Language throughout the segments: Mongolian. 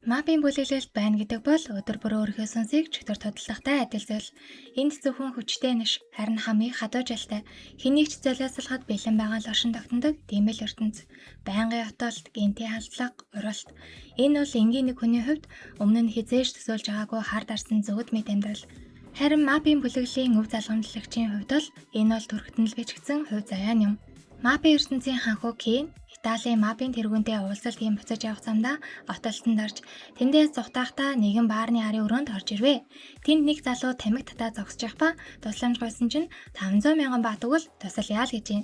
Мапын бүлэглэлд байна гэдэг бол өдөр бүр өөрийнхөө сүнсийг чөтгөр тодалдахтай адил зүйл. Энд зөвхөн хүчтэй нэш, харин хамгийн хадуу жалтай, хэнийг ч золиослоход бэлэн байгаа л оршин тогтнодог тийм л ертөнц. Байнгын отолт, гэнтийн халдлага, уралт. Энэ бол энгийн нэг хүний хувьд өмнө нь хэзээ ч төсөөлж байгаагүй хар дарсан зөвөд мэт амьдрал. Харин мапын бүлэглэлийн өв залгамжлагчийн хувьд бол энэ бол төрхтөн л бичигдсэн хувь заяа юм. Мапын ертөнцийн ханхүү Кен Италийн мапын тэргүүнтэй уулзалт хийн буцаж явах замдаа отолтонд орж тэндээс зугтахдаа нэгэн баарны арын өрөөнд орж ирвэ. Тэнд нэг залуу тамхи татаа зогсож явах ба тусламж гуйсан чинь 500 мянган бат өгвөл тусалъя л гэж юм.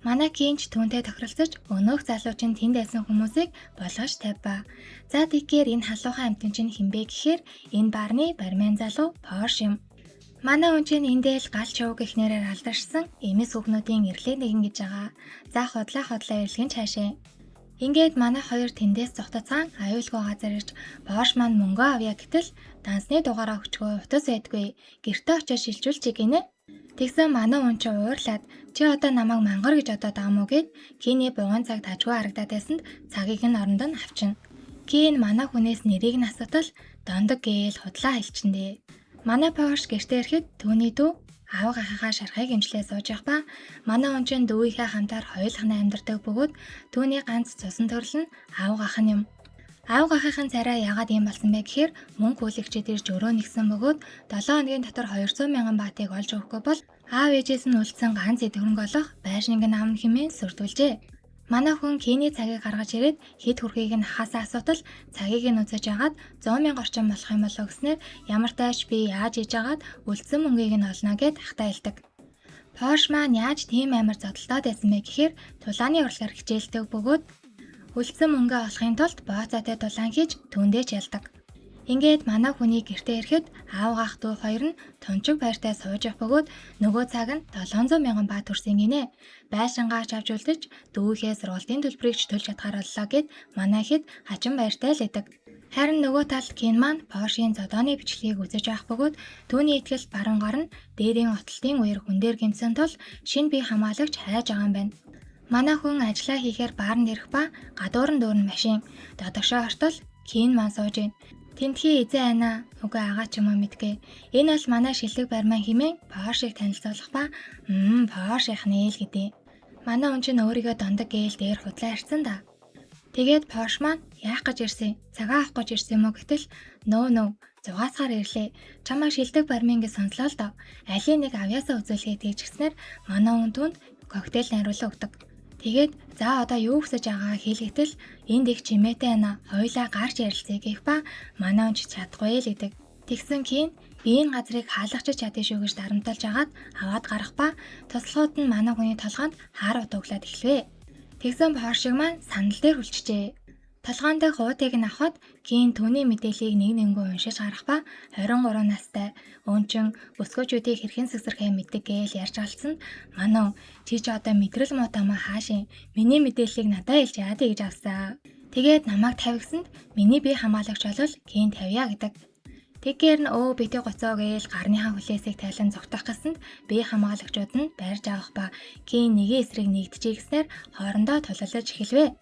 Манай Кенч түүнтэй тохиролцож өнөөх залуу чинь тэнд байсан хүмүүсийг болгож тавьба. За тэгэхээр энэ халуухан амьтан чинь хинбэ гэхээр энэ баарны бармен залуу Порш юм. Манай хүн чинь эндээ л гал чув гэх нэрээр алдаршсан эмэс хүүхнүүдийн эрлэг нэгэн гэж байгаа. За худлаа худлаа эрлэгэн цаашаа. Ингээд манай хоёр тэндээс зугтацаан аюулгүй газар ирж Порш маань мөнгөө авъя гэтэл дансны дугаараа өчгөө утас байдгүй. Гэртээ очиж шилжүүлчихье гинэ. Тэгсэн манай хүн чинь уурлаад чи одоо намайг мангар гэж бодоод байгаа мó гэд Киний бугуйн цаг тажгүй харагдаад байсанд цагийг нь оронд нь авчина. Кин манай хүнээс нэрийг нь асуутал дондог гээл худлаа хэлчиндээ. Манай Порш гэртээ ирэхэд түүний дүү авга ахыхаа шархыг имжлээ сууж явах ба манай хүн чинь дүүийнхээ хамтаар хоёулахнаа амьдардаг бөгөөд түүний ганц цусан төрөл нь авга ах нь юм. Авга ахын царай яагаад ийм болсон бэ гэхээр мөнгө хүлэгчид ирж өрөө нэгсэн бөгөөд 7 хоногийн дотор 200 мянган баатыг олж өгөхгүй бол аав ээжээс нь үлдсэн ганц эд хөрөнгө олох байшинг нь авна хэмээн сүрдүүлжээ. Манай хүн Кений цагийг гаргаж ирээд хэд хүрхийг нь ахаасаа асуутал цагийг нь үзэж агаад 100 мянга орчим болох юм болов гэснээр ямар тааш би яаж иж агаад үлдсэн мөнгийг нь олно гэд ахтаа хэлдэг. Порш маань яаж тийм амар зодолдоод байсан бэ гэхээр тулааны урлагаар хичээлдэг бөгөөд үлдсэн мөнгөө олохын тулд бооцоотой тулаан хийж түүндээ ч ялдаг. Ингээд манай хүний гэртээ ирэхэд аав ах дүү хоёр нь тунчиг байртай сууж явах бөгөөд нөгөө цаг нь 700 мянган бат хүрсэн гинэ. Байшингаа ч авч үлдэж дүүхээ сургалтын төлбөрийг ч төлж чадхаар боллоо гэд манай хэд хачин байртай л идэг. Харин нөгөө талд Кен маань Поршийн зодооны бичлэгийг үзэж авах бөгөөд түүний итгэлт баруун гар нь дээрийн отолтын үеэр хүн дээр гэмтсэн тул шинэ бие хамгаалагч хайж байгаа юм байна. Манай хүн ажлаа хийхээр бааранд ирэх ба гадуур нь дүүрэн машин додогшоо ортол Кен маань сууж байна. Тентхий эзэн айна үгүй агаа ч юм уу мэдгэ. Энэ бол манай шилдэг барман хэмээн Поршийг танилцуулах ба Порш яах нэ л гэдэг. Манай хүн чинь өөрийгөө дондог гээл дээр худлаа ярьсан да. Тэгээд Порш маань яах гэж ирсэн? Цагаан авах гэж ирсэн юм уу гэтэл нөө нөө зугаасгаар ирлээ. Чамайг шилдэг бармын гэж сонслоо л доо. Алийн нэг авьяасаа үзүүлэхээ тэгж гиснээр манай хүн түнд коктейл найруулан өгдөг. Тэгээд за одоо юу хүсэж байгаагаа хэлгэтэл энд их чимээтэй байна. Хоёулаа гарч ярилцъя гэх ба манай хүн ч чадахгүй л гэдэг. Тэгсэн Кин би энэ газрыг хаалгачих чадъя шүү гэж дарамталж агаад аваад гарах ба туслахууд нь манай хүний толгойд хаар ут өглөөд эхлэв. Тэгсэн Поршиг маань сандал дээр хүлчжээ. Толгойн дэх уутыг нь авахад Кин түүний мэдээллийг нэг нэнгүү уншиж гарах ба 23 настай өөнчин өсгөөчүүдийг хэрхэн сэгсэрхээ мэддэг гээл ярьж алдсан. Манай чи ч одоо мэдрэл муутай маа хаашийн миний мэдээллийг надад хэлж яадыг гэж авсан. Тэгээд намайг тавигсанд миний бие хамгаалагч болвол Кин тавья гэдэг. Тэгэхээр нь өө бити гоцоо гээл гарныхаа хүлээсийг тайлан зугтах гэсэнд бие хамгаалагчуд нь барьж авах ба Кин нэгэн эсрэг нэгджээ гэснээр хоорондоо тулалдаж эхэлвэ.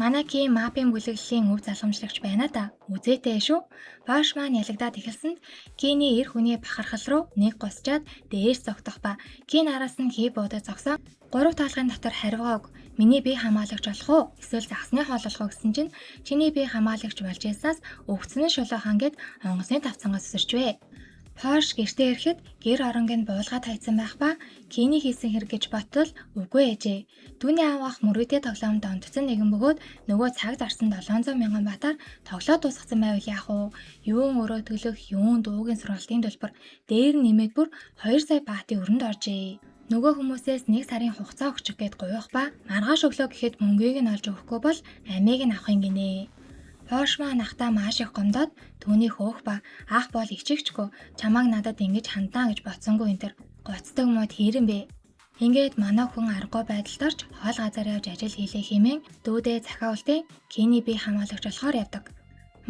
Манай Ким мапын бүлэглэлийн өв залгамжлагч байна да. Үзээтэй шүү. Бош маань ялагдаад эхэлсэнд Киний эр хүний бахархал руу нэг гусчаад дээш зогтох ба Кин араас нь хий буудаж зогсон. 3 таалгын дотор харивгаа өг. Миний бие хамгаалагч болох уу? Эсвэл загсны хоол болох уу гэсэн чинь чиний бие хамгаалагч болж яснаас өвгцэн шулуухан гэд онгоцны тавцангаас өсөрчвэ. Порш гэртээ ирэхэд гэр оронг нь буулгаад хайцсан байх ба Киний хийсэн хэрэг гэж ботвол үгүй ээжээ. Түүний аав ах мөрөөдөө тоглоомд онцсон нэгэн бөгөөд нөгөө цаг зарсан 700 мянган батаар тоглоод дуусгасан байвал яах вэ? Юун өрөө төлөх, юун дуугийн сургалтын төлбөр дээр нь нэмээд бүр 2 сая баатын өрөнд оржээ. Нөгөө хүмүүсээс 1 сарын хугацаа өгчих гээд гуйх ба маргааш өглөө гэхэд мөнгийг нь олж өгөхгүй бол амийг нь авах юм гинэ. Порш маань ахтаа маш их гомдоод түүний хөөх ба ах бол ичигчгүй чамааг надад ингэж ханднаа гэж бодсонгүй энэ төр гоцдог мод хэрэн бэ. Ингээд манай хүн аргагүй байдалд орж хоол газар явж ажил хийлээ хэмээн дүүдээ захиа үлдээн Киний бие хамгаалагч болохоор явдаг.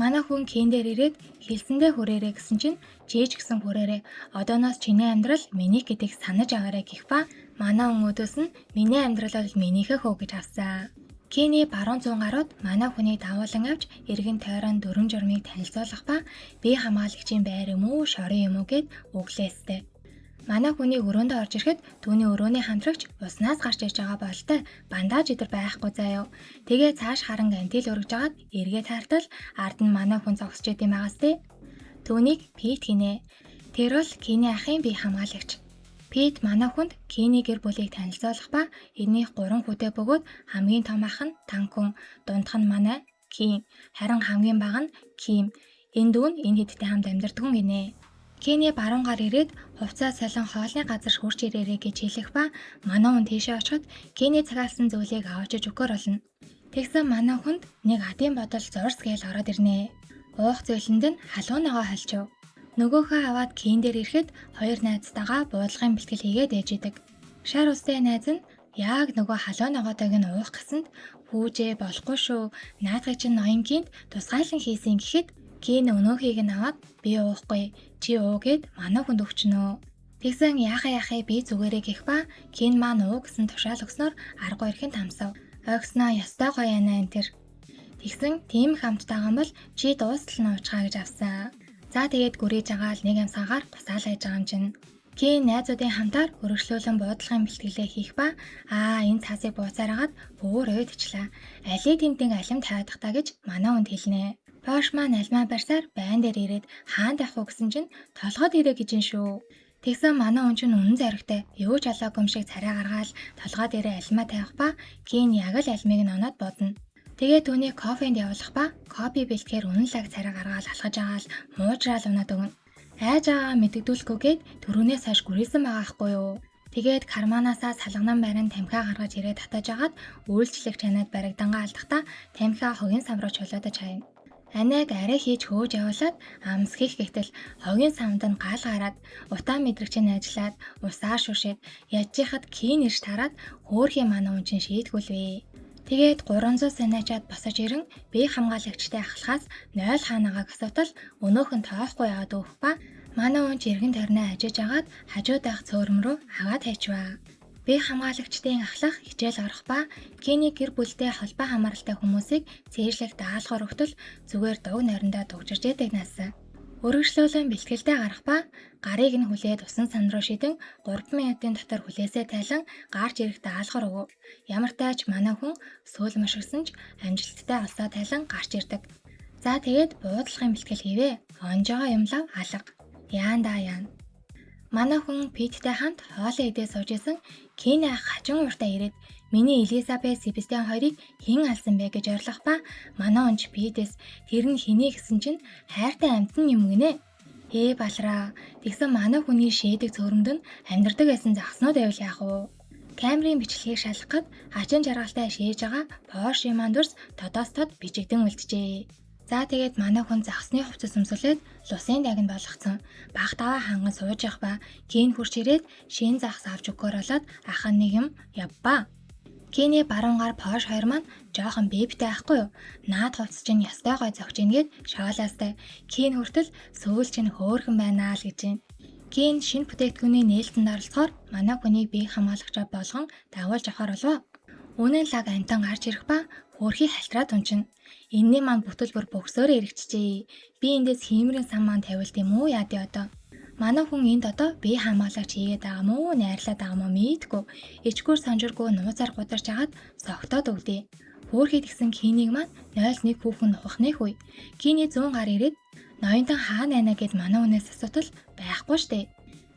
Манай хүн Кин дээр ирээд хэлсэндээ хүрээрэй гэсэн чинь чийж гисэн хүрээрэй. Одооноос чиний амьдрал миний гэдгийг санаж аваарай гэх ба манай хүн өдөөс нь миний амьдрал бол минийхээ хөө гэж авсан. Кини баруун зүүн гарууд манай хүнийг дагуулan авч эргэн тойрон дүрэм журмыг танилцуулах ба бие хамгаалагчийн байр юм уу, шорон юм уу гэд өглөөстэй. Манай хүнийг өрөөндөө орж ирэхэд түүний өрөөний хамтрагч уснаас гарч ирж байгаа болтой бандаж идэр байхгүй заяо. Тэгээ цааш харан гантил өргөж агаад эргээд хартал ард нь манай хүн зогсож идэм байгаас тээ. Түүнийг Пит гинэ. Тэр бол Кини ахын бие хамгаалагч. Пит манай хүнд Кини гэр бүлийг танилцуулах ба энийх 3 хүүтэй бөгөөд хамгийн том ах нь Танкун, дундх нь манай Кин, харин хамгийн бага нь Ким. Энэ дүү нь энэ хэдтэй хамт амьдардаг гинэ. Кини баруун гар ирээд хувцас солон хоолны газар хурж ирээрэй гэж хэлэх ба манай хүн тийшээ очиход Кини цагаалсан зүйлийг авчиж өгөхөр болно. Тэгсэн манай хүнд нэг адын бодол зурс гээл ороод ирнэ. Уух зүйлэнд нь халуун ногоо холчив. Нөгөөхөө аваад Кин дээр ирэхэд хоёр найзтайгаа буудлагын бэлтгэл хийгээд ээж идэг. Шар устай найз нь яг нөгөө халуун ногоотойг нь уух гэсэнд хүүжээ болохгүй шүү. Наадхыг чинь ноён Кинд тусгайлан хийсэн гэхэд Кин өнөөхийг нь аваад би уухгүй чи уу гэд манай хүнд өгчнөө. Тэгсэн яахаа яахыг би зүгээрээ гэх ба Кин маань уу гэсэн тушаал өгснөөр аргагүй ирэхэн тамсав. Ойгсноо ёстой гоё яана энэ тэр. Тэгсэн тийм их амттайгаа бол чи дуустал нь уучгаа гэж авсан. За тэгээд гүрийж байгаа л нэг амьсгаагаар гусаал хайж байгаа юм чинь. Кин найзуудын хамтаар өргөжлүүлэн буудлагын бэлтгэлээ хийх ба аа энэ цаасыг бууцаар агаад бүр уйдчлаа. Алийг тентэн алим тавиадах та гэж манай хүнд хэлнэ. Пош маань альмаа барьсаар байн дээр ирээд хаан тавих уу гэсэн чинь толгойд ирээ гэж ин шүү. Тэгсэн манай хүн чинь үнэн зоригтой юу ч алаагүй юм шиг царай гаргаал толгой дээрээ альмаа тавих ба Кин яг л альмыг нь оноод бодно. Тэгээ түүнийг кофенд явуулах ба кофе бэлтгэхээр үнэн лаг царай гаргаал алхаж агаал муужраал унаад өгнө. Айж байгаа мэдэгдүүлэхгүйгээд түрүүнээс хойш гүрийсэн байгаа хгүй юу. Тэгээд карманаасаа салганан барин тамхиа гаргаж ирээд татаж агаад үйлчлэх чанаад баригдангаа алдахдаа тамхиа хогийн сам руу чулуудаж хаяна. Анайг арай хийж хөөж явуулаад амсхих гэтэл хогийн самд нь гал гараад утаа мэдрэгч нь ажиллаад усаа шүшээд ядчихад Кин ирж тараад хөөхий манай хүн чинь шийтгүүлвэ. Тэгээд 300 санаачаад босож ирэн бие хамгаалагчтай ахлахаас 0 хаанагааг асуудал өнөөх нь тоохгүй яваад өгөх ба манай хүн ч эргэн тойрноо ажиж агаад хажууд байх цөөрөм рүү аваад хайчваа. Бие хамгаалагчдын ахлах хичээл орох ба Кини гэр бүлтэй холбоо хамааралтай хүмүүсийг цээжлэх даалгавар өгтөл зүгээр дуг нойрондоо дугжирч яадаг наасан. Өргөжлүүлэн бэлтгэлдээ гарах ба гарыг нь хүлээд усан сан руу шидэн 3 минутын дотор хүлээсээ тайлан гарч ирэх даалгавар өгөв. Ямар тач манай хүн сүүл мушигсан ч амжилттай олсоо тайлан гарч ирдэг. За тэгээд буудлагын бэлтгэл хийвэ. Онжогоо юмлав алга. Яандаа яана. Манай хүн Питтэй хамт хоолоо идээ сууж исэн Кини ах хачин ууртаа ирээд миний Элизабет Себастьян хоёрыг хэн алсан бэ гэж ойрлох ба манай хүн ч Питээс тэр нь хэний гэсэн чинь хайртай амьтан юм гинэ. Ээ балраа. Тэгсэн манай хүний шээдэг цөөрөмд нь амьдардаг байсан загснууд байвал яах вэ? Камерын бичлэгийг шалгахад хачин жаргалтай шээж байгаа Porsche маань дүрс тодоос тод бичигдэн үлджээ. За тэгээд манай хүн загсны хувцас өмсөлээд лусын дагнад болгоцсон. Баг даваа ханган сууж явах ба Кин хурч ирээд шин загас авч өгөхөөр болоод ах нь нэг юм явбаа. Киний баруун гар Porsche хоёр маань жоохон бэбтэй байхгүй юу? Наад хувцас чинь ёстой гой зогч ийн гээд шоолоостай. Кин хүртэл сүүл чинь хөөхөн байна л гэж байна. Кин шинэ бүтээгдэхүүний нээлтэнд оролцохоор манай хүнийг бие хамгаалагчаа болгон дагуулж авахар болов. Үнэн лаг амтан гарч ирэх ба хөөрхий халтраад унчна. Энэний маань бүтэл бүр бөгсөөрөө эргэжжээ. Би эндээс хиймрийн сан маань тавиулт юм уу яа дий одоо. Манай хүн энд одоо бие хамгаалагч хийгээд байгаа мó найрлаад байгаа мó мэдгүй. Ичгүүр санжиргүй нууцаар гударч агаад согтоод өгдөө. Хөөрхий тэгсэн Кинийг маань 01 хүүхэн нухах нэх үе. Киний зүүн гар ирээд ноёнтон хаана байна гэд манай хүнээс асуудал байхгүй штэ.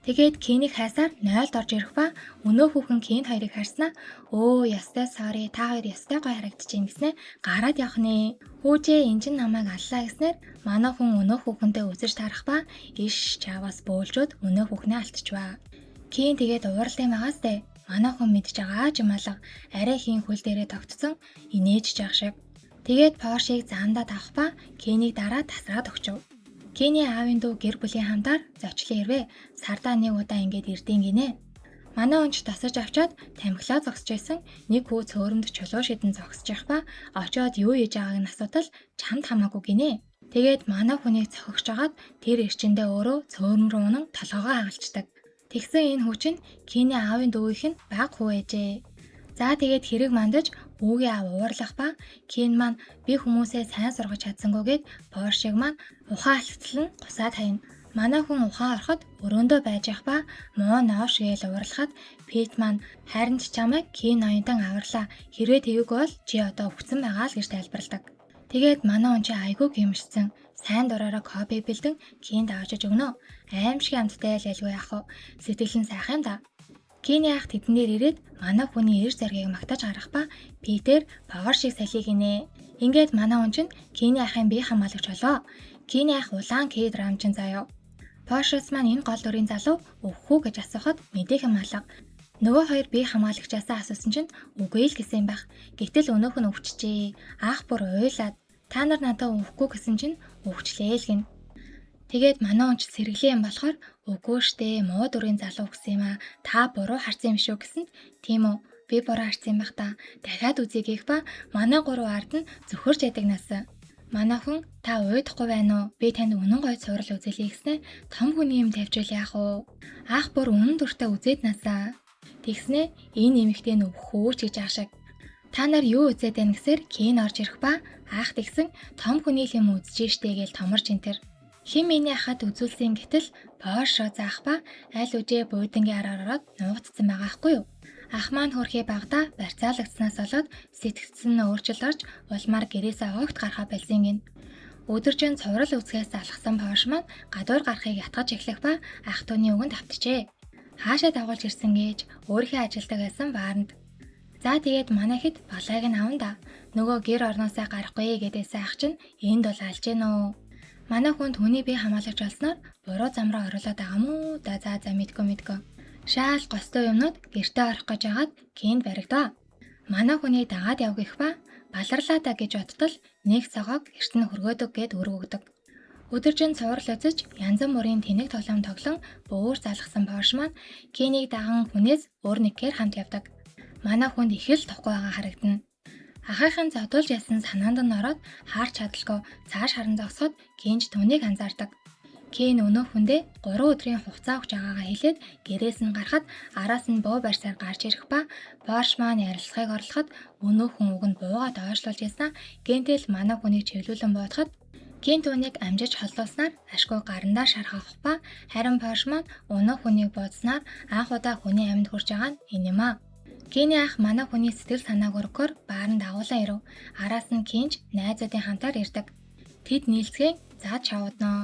Тэгээд Кинийг хайсаар 0-д орж ирэх ба өнөө хүүхэн Кин хоёрыг харснаа өө ёстой sorry та хоёр ёстой гой харагдчихээн гэснээр гараад явах нэ. Хүүжээ эн чинь намайг аллаа гэснээр манай хүн өнөө хүүхэнтэй үзэж тарах ба иш чаваас бөөлжөөд өнөө хүүхнээ алдчихваа. Кин тэгээд ууралтай байгаас тэ манай хүн мэдж байгаа ч юм алга арай хийн хөл дээрээ тогтсон инээж жаах шиг. Тэгээд Поршийг заамдаа тавах ба Кинийг дараа тасраад өгчөв. Киний аавын дүү гэр бүлийн хамтаар зочлон ирвэ. Сардаа нэг удаа ингээд ирдیں гинэ. Манай хүн ч тасаж авчаад тамхилаа зогсож байсан. Нэг хүү цөөрөмд чулуу шидэн зогсож явах ба очоод юу хийж байгааг нь асуудал чамд хамаагүй гинэ. Тэгээд манай хүнийг цохигч жагаад тэр эрчэндээ өөрөө цөөрөм рүү унан толгоогоо хагалцдаг. Тэгсэн энэ хүү чинь Киний аавын дүүгийнх нь баг хүү ээжээ. За тэгээд хэрэг мандаж үүгийн аав уурлах ба Кин маань би хүмүүсээ сайн сургаж чадсангүйгээд Поршиг маань ухаан алдтал нь гусаад хаяна. Манай хүн ухаан ороход өрөөндөө байж явах ба муу ноовш гээл уурлахад Пит маань харин ч чамайг Кин ноёнтон аварлаа. Хэрвээ тэгээгүй бол чи одоо өвцөн байгаа л гэж тайлбарладаг. Тэгээд манай хүн чи айгүй гимшсэн. Сайн дураараа кофе бэлдэн Кинд авчиж өгнө. Аимшиг амттай л айлгүй яах вэ? Сэтгэл нь сайхан юм да. Кини ах тэдэн дээр ирээд манай хүний эр зоригийг магтаж гарах ба Питер Поршиг салхи гинэ. Ингээд манай хүн чинь Кини ахын бие хамгаалагч болоо. Кини ах улаан К драм чин заяо. Поршос маань энэ гол дүрийн залуу өвөх үү гэж асуухад мэдээхэн малга. Нөгөө хоёр бие хамгаалагчаасаа асуусан чинь үгүй л гэсэн юм байх. Гэтэл өнөөх нь өвчжээ. Аах бүр уйлаад та нар надад өвөхгүй гэсэн чинь өвчлээ л гин. Тэгээд манай хүн ч сэргэлэн юм болохоор үгүй штэ муу дүрийн залуу гэсэн юм аа. Та буруу харсан юм шүү гэсэнд тийм үү би буруу харсан юм бах та. Дахиад үзье гэх ба манай гурав ард нь зөхөрч ядаг насан. Манай хүн та уйдахгүй байна уу? Би танд үнэн гой цуврал үзэлье гэснээр том хүний юм тавьчвал яах вэ? Аах бүр үнэн дүртэй үзээд насаа. Тэгснээ энэ эмэгтэй нь өвхөөч гэж аах шиг. Та нар юу үзээд байна гэсээр Кин орж ирэх ба аах тэгсэн том хүний юм үзэж штэ гэж томорч энтер. Хин миний ахад үзүүлсэн гэтэл Поршо заах ба аль үжээ буудангийн араар ороод нуугдсан байгаа хгүй юу? Ах маань хөрхий багада барьцаалагдсанаас болоод сэтгцэн нь өөрчлөлт орж улмаар гэрээсээ огт гарахаа болсон гин. Өдөржин цуврал үзхээс алхсан Порш маань гадуур гарахыг ятгаж эхлэх ба ах түүний үгэнд автжээ. Хаашаа дагуулж ирсэн гэж өөрийнхөө ажилдаг байсан бааранд. За тэгээд манай хэд балайг нь авна да. Нөгөө гэр орноосоо гарахгүй гэдээсээ ах чинь энд бол алж гэнэ үү. Манай хүн түүний бие хамгаалагч болсноор буруу зам руу оруулаад байгаа мүү? Да за за мэдгүй мэдгүй. Шаал гостой юмнууд гэртээ орох гэж хагаад Кинд баригдаа. Манай хүний дагаад яв гэх ба баларлаа да гэж бодтол нэг цогоог эрт нь хөргөөдөг гэд өрг өгдөг. Өдөржин цуврал үзэж янз бүрийн тэнэг тоглоом тоглон бөөр залгасан Порш маань Кинийг даган хүнээс өөр нэгээр хамт явдаг. Манай хүнд их л тухгүй байгаа харагдана. Ахыхын зодуулж ясан санаанд нь ороод харж чадалгүй цааш харан зогсоход Кинж түүнийг анзаардаг. Кен өнөөх хүндээ 3 өдрийн хугацаа өгч байгаагаа хэлээд гэрээс нь гарахад араас нь буу барьсаар гарч ирэх ба Порш маань ярилцлагыг орлоход өнөөх хүн уг нь буугаа доошлуулж яснаа гэнтэл манай хүнийг чиглүүлэн буудахад Кен түүнийг амжиж холлуулснаар ашгүй гарандаа шархах ба харин Порш маань өнөөх хүнийг буудснаар анх удаа хүний амьд хүрч байгаа нь энэ юм аа. Кений ах манай хүний сэтгэл санааг өргөхөөр бааранд агуулan ирэв. Араас нь Кинж найзуудын хамтаар ирдэг. Тэд нийлцгэн заад шавууднаа.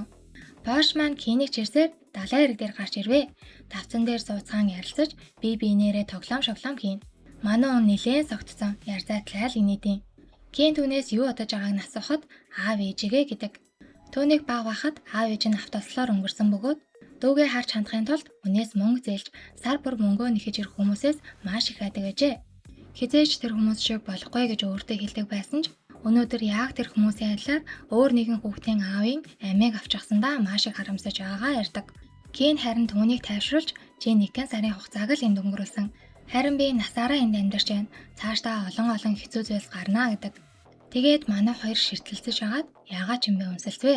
Порш маань Кинийг чирсээр далайн эрэг дээр гарч ирвэ. Тавцан дээр сууцгаан ярилцаж бие биенээрээ тоглоом шоглоом хийн. Манай хүн нилээн согтсон ярзаатлаа л инээдийн. Кин түүнээс юу бодож байгааг нь асуухад аав ээжигээ гэдэг. Түүнийг баг байхад аав ээж нь автослоор өнгөрсөн бөгөөд дүүгээ харж хандахын тулд хүнээс мөнгө зээлж сар бүр мөнгөө нэхэж ирэх хүмүүсээс маш их айдаг ажээ. Хизээч тэр хүмүүс шиг болохгүй гэж өөртөө хэлдэг байсан ч өнөөдөр яг тэр хүмүүсийн адилаар өөр нэгэн хүүхдийн аавын амийг авчихсандаа маш их харамсаж байгаагаа ярьдаг. Кин харин түүнийг тайвшруулж чи нэгэн сарын хугацааг л энд өнгөрүүлсэн. Харин би насаараа энд амьдарч байна. Цаашдаа олон олон хэцүү зүйлс гарнаа гэдэг. Тэгээд манай хоёр ширтэлцэж хагаад яагаад ч юм бэ үнсэлцвэ.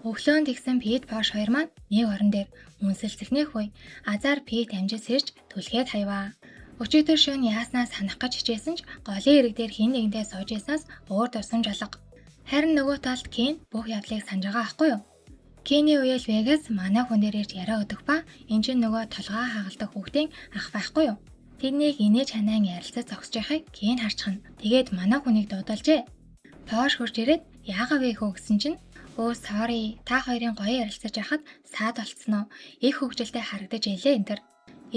Өглөөнд тэгсэн Пит Порш хоёр маань нэг орон дээр үнсэлцэхнийх үе азар Пит амжиж сэрж түлхээд хаяваа. Өчигдөр шөнө яаснаа санах гэж хичээсэн ч голын эрэг дээр хин нэгэнтэй сууж яснаас өөр дурсамж алга. Харин нөгөө талд Кен бүх явдлыг санаж байгаа аахгүй юу? Кений үеэл Вегас манай хүн дээр ирж яриа өдөх ба эн чинь нөгөө толгой хагалдаг хүүхдийн ах байхгүй юу? Тэднийг инээж ханаан ярилцаж зогсож байхыг Кен харчихна. Тэгээд манай хүнийг дуудалжээ. Порш хурж ирээд яагаа вэ хөө гэсэн чинь өө sorry та хоёрын гоё ярилцаж байхад саад болцсон уу? Их хөгжилтэй харагдаж илээ энэ төр.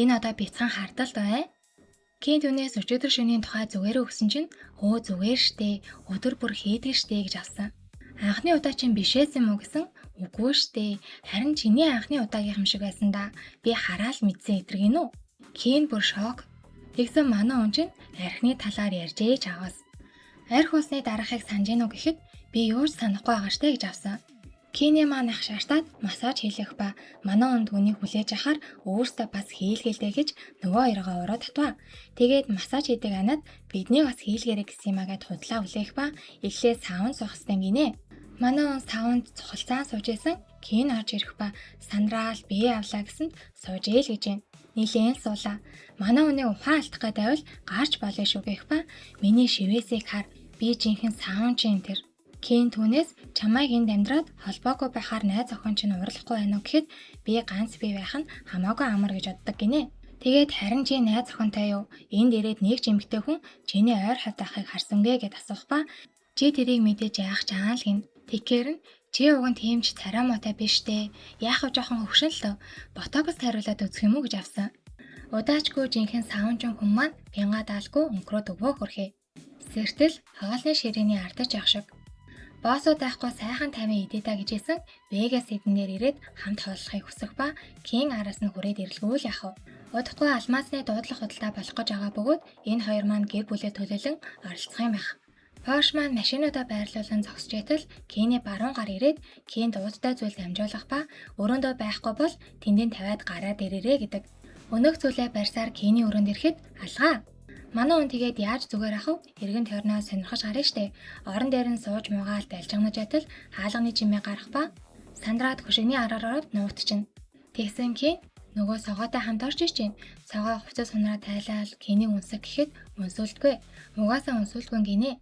Энэ одоо бяцхан хардалт бай. Кен түүнээс өчигдөр шөнийн тухай зүгээр өгсөн чинь өө зүгээр штэ өдөр бүр хийдэг штэ гэж авсан. Анхны удаа чинь бишээс юм уу гэсэн үгүй штэ харин чиний анхны удаагийнх юм шиг байсан да. Би хараал мэдсэн эдэр гинүү. Кен бүр шок. Тэгсэн манай хүн чинь архины талаар ярьж ээж аваас. Арх уусны дараахыг санаж гинүү гэхэд би юу ч санахгүй байгаа штэ гэж авсан. Кений маань ах шаартаад массаж хийлгэх ба манай хүн түүнийг хүлээж ахаар өөртөө бас хийлгэлдэ гэж нөгөө хоёроо уруу татваа. Тэгээд массаж хийдэг анаад биднийг бас хийлгээрэй гэсэн юм а гэд худлаа хүлээх ба эхлээд саунд суух хэвээр гинэ. Манай хүн саунд цухалцаан сууж исэн Кен орж ирэх ба сандраал бие авлаа гэсэнд сууж ээл гэж байна. Нилээн суулаа. Манай хүнийг ухаан алдах гээд байвал гарч болно шүү гэх ба миний шивээсийг хар, би жинхэнэ саунчин тэр. Кин түүнээс чамайг энд амьдраад холбоогүй байхаар найз охин чинь уурлахгүй байна уу гэхэд би ганц бие байх нь хамаагүй амар гэж боддог гинэ. Тэгээд харин чи найз охинтой юу? Энд ирээд нэг ч эмэгтэй хүн чиний ойр хавьд байхыг харсангүй гэд асуух ба чи тэрийг мэдээж яах чаан л гин. Тэгэхээр нь чи уг нь тийм ч царай муутай биш дээ. Яах вэ жоохон хөвшин л дөө. Ботокс тариулаад үзэх юм уу гэж авсан. Удаачгүй жинхэнэ саунжин хүн маань пинга даалгүй өнгөрөөд өвөө хөрхөө. Сэртэл хоолны ширээний ардаж явах шиг. Боосууд байхгүй сайхан тайван идэ та гэж хэлсэн Вегас эдэн дээр ирээд хамт хооллохыг хүсэх ба Кин араас нь хүрээд ирэлгүй л яах вэ? Удахгүй алмаасны дуудлага худалдаа болох гэж байгаа бөгөөд энэ хоёр маань гэр бүлээ төлөөлөн оролцох юм байх. Порш маань машинуудаа байрлуулан зогсож байтал Киний баруун гар ирээд Кин дуудтай зүйл дамжуулах ба өрөөндөө байхгүй бол тэндийн тавиад гараад ирээрээ гэдэг. Өнөөх зүйлээ барьсаар Киний өрөөнд ирэхэд алгаа. Манай хүн тэгээд яаж зүгээр ах вэ? Эргэн тойрноо сонирхож гарна штэ. Орон дээр нь сууж муугаал далжигнаж байтал хаалганы чимээ гарах ба сандраад хөшигний араар ороод нуугдчихна. Тэгсэн Кин нөгөө согоотой хамт орж иж чинь. Согоо хувцас сунраа тайлал Кинийг үнсэх гэхэд үнсүүлдэггүй. Угаасаа үнсүүлдэггүй гинэ.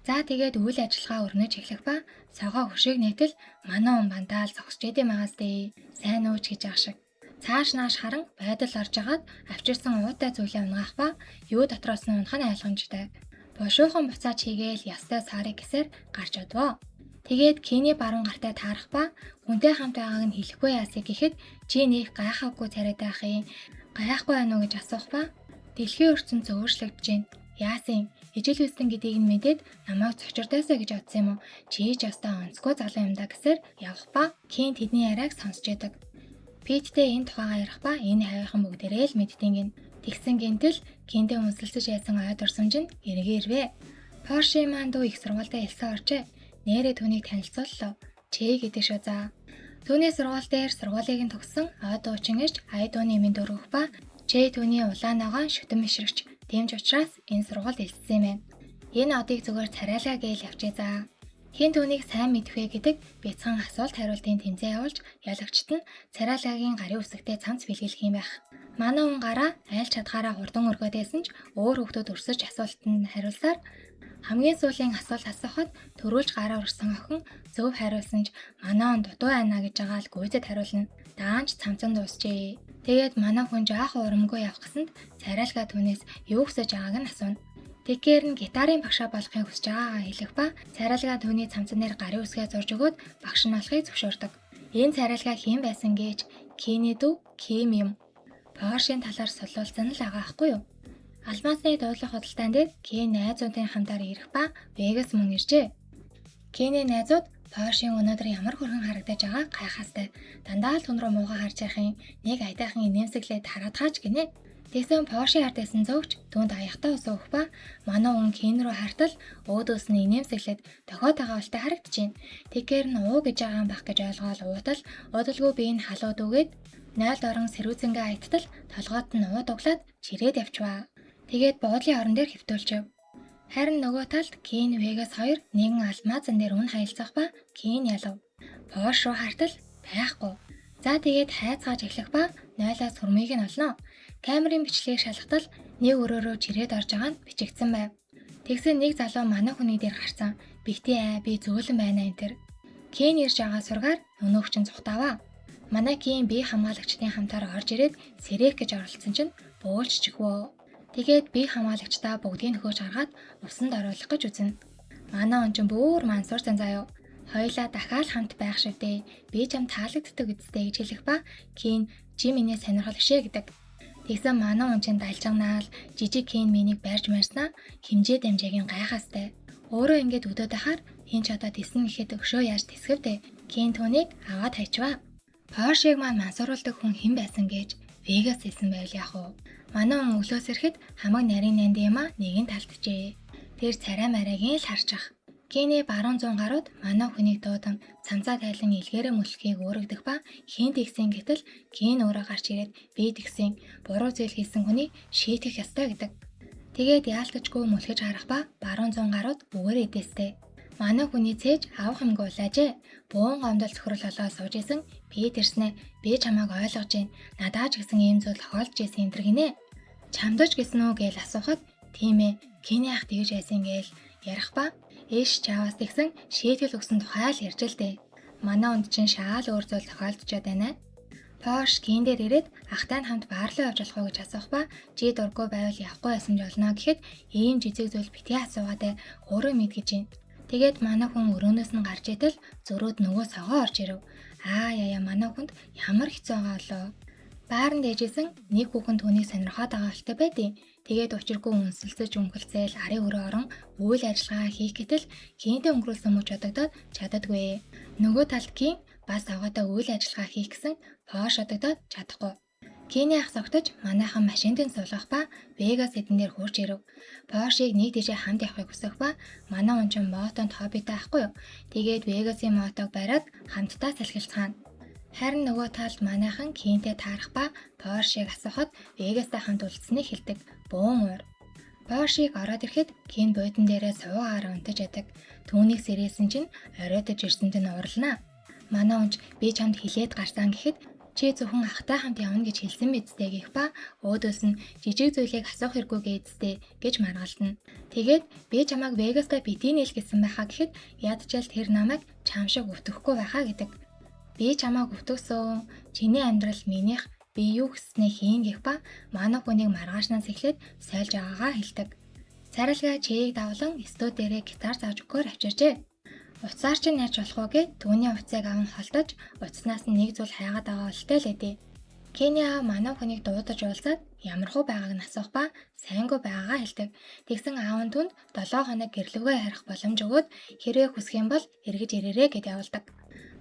За тэгээд үйл ажиллагаа өрнөж эхлэх ба согоо хөшиг нийтэл манай хүн бандаал зогсож идэм байгаас дээ. Сайн уу ч гэж ах шиг. Цааш нааш харан байдал орж агаад авчирсан уутай зүйлээ унгаах ба юу дотроос нь унах нь ойлгомжтой. Бушуухан буцаач хийгээл ястай сарыг гэсээр гарч одвоо. Тэгээд Киний баруун гартай таарах ба хүнтэй хамт байгааг нь хэлэхгүй яасыг гэхэд чи нэх гайхаагүй царайтай ах юм. Гайхгүй байна уу гэж асуух ба дэлхийн ертөнц өөрчлөгдөж байна. Яасан ижил үстэн гэдгийг нь мэдээд намайг цочирдоосоо гэж бодсон юм уу? Чи ч ёстой онцгүй залуу юм да гэсээр явах ба Кин тэдний яриаг сонсч яадаг. Питтэй энэ тухайгаа ярих ба энэ хавийнхан бүгдээрээ л мэдтийн гин. Тэгсэн гинтэл Киндээ үнсэлцэж яйсан ой дурсамж нь эргээ ирвэ. Порши маань дүү их сургуультай элсэн оржээ. Нэрээ түүнийг танилцууллаа. Чээ гэдэг шүү за. Түүний сургууль дээр сургуулийг нь төгссөн ой дуучин ээж ая дууны мэнд өргөх ба Чээ түүний улаан ногоон шүтэн мишрэгч. Тэмч учраас энэ сургуульд элссэн юм байна. Энэ одыг зүгээр царайлаа гээл явчээ за. Хэн түүнийг сайн мэдэх вэ гэдэг бяцхан асуулт хариултын тэмцээн явуулж ялагчт нь царайлагийн гарын үсэгтээ цамц бэлгэлэх юм байх. Манай хүн гараа айл чадхаараа хурдан өргөөд байсан ч өөр хүүхдүүд өрсөж асуултанд хариулсаар хамгийн сүүлийн асуулт асуухад төрүүлж гараа өргөсөн охин зөв хариулсан ч манай хүн дутуу байна гэж байгаа л гүйцэд хариулна. Даанч цамцан дуусчээ. Тэгээд манай хүн жоохон урамгүй явах гэсэнд царайлгаа түүнээс юу хүсэж байгааг нь асууна. Тэгэхээр нь гитарын багшаа болохыг хүсэж байгаагаа хэлэх ба царайлгаа түүний цамцан дээр гарын үсгээ зурж өгөөд багш нь болохыг зөвшөөрдөг. Энэ царайлгаа хэн байсан гэж Киний дүү Ким юм. Поршийн талаар солиулсан л байгаа хгүй юу? Алмаасны дуудлага худалдаан дээр Кин найзуудын хамтаар ирэх ба Вегас мөн иржээ. Киний найзууд Поршийн өнөөдөр ямар хөрхөн харагдаж байгааг гайхаастай. Дандаа л түн рүү муухай харж яхин нэг айтайхан инээмсэглээд хараадхаач гинэ. Тэгсэн Поршийн ард байсан зөөгч түүнд аяхтаа ус өгөх ба манай хүн Кин рүү хартал өөдөөс нь инээмсэглээд дохио тагаалтай харагдчихээн. Тэгэхээр нь уу гэж байгаа юм бах гэж ойлгоол уутал удалгүй би энэ халууд үгээд 0 орон сэрүүцэнгээ айттал толгойд нь уу дуглаад чирээд явчваа. Тэгээд буудлын орон дээр хэвтүүлчив. Харин нөгөө талд Кин Вегас хоёр нэгэн алмаазан дээр үн хаялцах ба Кин ялав. Порш руу хартал байхгүй. За тэгээд хайцгааж эхлэх ба 0-аас хөрмийг нь олно. Камерын бичлэгийг шалгатал нэг өрөөрөө чирээд орж байгаа нь бичигдсэн байв. Тэгсэн нэг залуу манай хүний дээр гарсан. Бити аа би зөөлөн байна энэ тэр. Кен ирж байгаа сургаар өнөөх чинь цухтаваа. Манай Кин бие хамгаалагчдын хамтаар орж ирээд сэрэх гэж оролцсон чинь бөөлжчихвөө. Тэгээд бие хамгаалагчдаа бүгдийг нөхөж гаргаад усанд оруулах гэж үзнэ. Манай он чинь бүр мансуурсан заяо. Хоёлаа дахиад хамт байх шивдээ. Би чам таалагддаг үсттэй гэж хэлэх ба Кин чи миний сонирхол гişэ гэдэг. Тэгсэн манай он чинь далжигнаал жижиг Кин миний барьж марснаа хэмжээ дамжаагийн гайхаастай. Өөрөө ингээд өдөөд ахаар хин ч одоо тэсэн гэхэд өшөө яаж тэсгэвдэ. Кин түүнийг аваад хайчваа. Поршийг маань мансууруулдаг хүн хэн байсан гэж Вегас хэлсэн байвал яах вэ? Манай хүн өглөөс ирэхэд хамаг нарийн нанд юм а нэгэн талтжээ. Тэр царай марайгийн л харчих. Киний баруун зүүн гарууд манай хүнийг дуудан цамцаа тайлан илгээрээ мөлхийг өөрөгдөх ба хэн тэгсэн гэтэл Кин өөрөө гарч ирээд би тэгсэн буруу зүйл хийсэн хүнийг шийтгэх ёстой гэдэг. Тэгээд яалтчгүй мөлхөж харах ба баруун зүүн гарууд үгээр эдээстэй. Манай хүний цээж авах юмгүй улаажээ. Буун гомдол цохирол болоо сууж исэн Пит ирснэ. Би чамайг ойлгож байна. Надаа ч гэсэн ийм зүйл тохиолдож исэн энэ төр гинэ. Чамдаж гисэн үү гээл асуухад тийм ээ. Киний ах тэгж яасан гээл ярих ба ээш чаваас тэгсэн шийтгэл өгсөн тухай л ярьж л дээ. Манай үнд чинь шаал өөр зүйл тохиолдчиход байна. Порш гин дээр ирээд ахтай нь хамт баарлуу явж болох уу гэж асуух ба чи дурггүй байвал явахгүй байсан ч болно гэхэд ийм жижиг зүйл битгий асуугаад өөрөө мэд гэж байна. Тэгээд манай хүн өрөөнөөс нь гарч идэл зөрөөд нөгөө согоо орж ирэв. Аа яя манай хүнд ямар хэцүү байгаа болоо. Бааранд ээжсэн нэг хүүхэн түүнийг сонирхоод байгаа болтой байдیں۔ Тэгээд учиргүй үнсэлцэж үнхэлцээл арын өрөө орон үйл ажиллагаа хийх гэтэл гинтээ өнгөрүүлсэн мөч одогдоод чаддаггүй. Нөгөө талд гин бас аваатай үйл ажиллагаа хийх гэсэн Пош одогдоод чадахгүй. Кений ах зогтож манайхан машинд нь суулгах ба Вегас эдэн дээр хурж ирэв. Поршийг нэг дэжээ хамт явахыг хүсэх ба манай хүн чинь мотонд хоббитой ахгүй юу. Тэгээд Вегасын мотог бариад хамтдаа салхилцгаана. Харин нөгөө талд манайхан Кентэй таарах ба Поршийг асуухад Вегастай хамт үлдсэнийг хэлдэг. Бөөн уур. Поршийг ороод ирэхэд Кен буудан дээрээ суугаараа унтаж ядаг. Түүнийг сэрээсэн чинь оройтож ирсэнд нь уурлана. Манай унч би чамд хилээд гарсан гэхэд чи зөвхөн ахтай хамт явна гэж хэлсэн мэт дээ гэх ба өөдөөс нь жижиг зүйлийг асуух хэрэггүй гэдтэй гэж маргалдана. Тэгээд би чамайг Вегаста битгий нийл гэсэн байхаа гэхэд ядчаал тэр намайг чам шиг өвтөхгүй байхаа гэдэг. Би чамайг өвтгсөн. Чиний амьдрал минийх би юу хүсснээ хийн гэх ба манай хүнийг маргаашнаас эхлээд сольж байгаагаа хэлдэг. Царилгаа чийг давлан студ дээрээ гитар зааж өгөхөөр авчирчээ. Утсаар чинь яаж болох вэ гэд түүний утсыг аван холдож утаснаас нь нэг зүйл хайгаад байгаа болтой л эдээ. Кений аав манай хүнийг дуудаж уулзаад ямархуу байгааг нь асуух ба сайнгүй байгаагаа хэлдэг. Тэгсэн аав нь түнд 7 хоног гэрлэвгээ харих боломж өгөөд хэрвээ хүсэх юм бол эргэж ирээрэй гэд явуулдаг.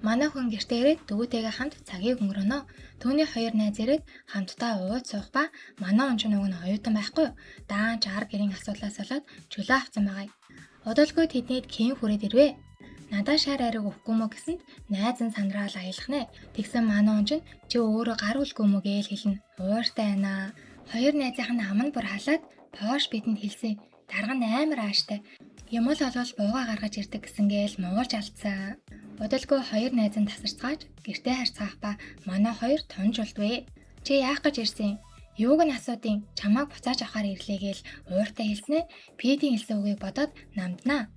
Манай хүн гэртээ ирээд дүүтэйгээ хамт цагийг өнгөрөөнө. Түүний хоёр найз ирээд хамтдаа ууж суух ба манай хүн чинь уг нь оюутан байхгүй юу? Даанч ар гэрийн асуудлаас болоод чөлөө авсан байгаа юм. Удалгүй тэднийд Кен хүрээд ирвэ. Надаа шар ариуг өгөхгүй мө гэсэнд найз нь сандраал аялах нэ. Тэгсэн манай хүн чинь чи өөрөө гар үлгүй мө гээл хэлнэ. Ууртай байна. Хоёр найзынх нь ам нь бүр халаад Пош бидэнд хэлсэн. Дарга нь амар ааштай. Юм л олвол буугаа гаргаж ирдэг гэсэн гээл муулж алдсан. Удалгүй хоёр найз нь тасарцгааж гэртээ харьцаах ба манай хоёр тунж болдвэ. Чи яах гэж ирсэн? Юуг нь асуудیں۔ Чамааг буцааж авахар ирлээ гээл ууртай хэлснэ. Питийн хэлсэн үгийг бодоод намднаа.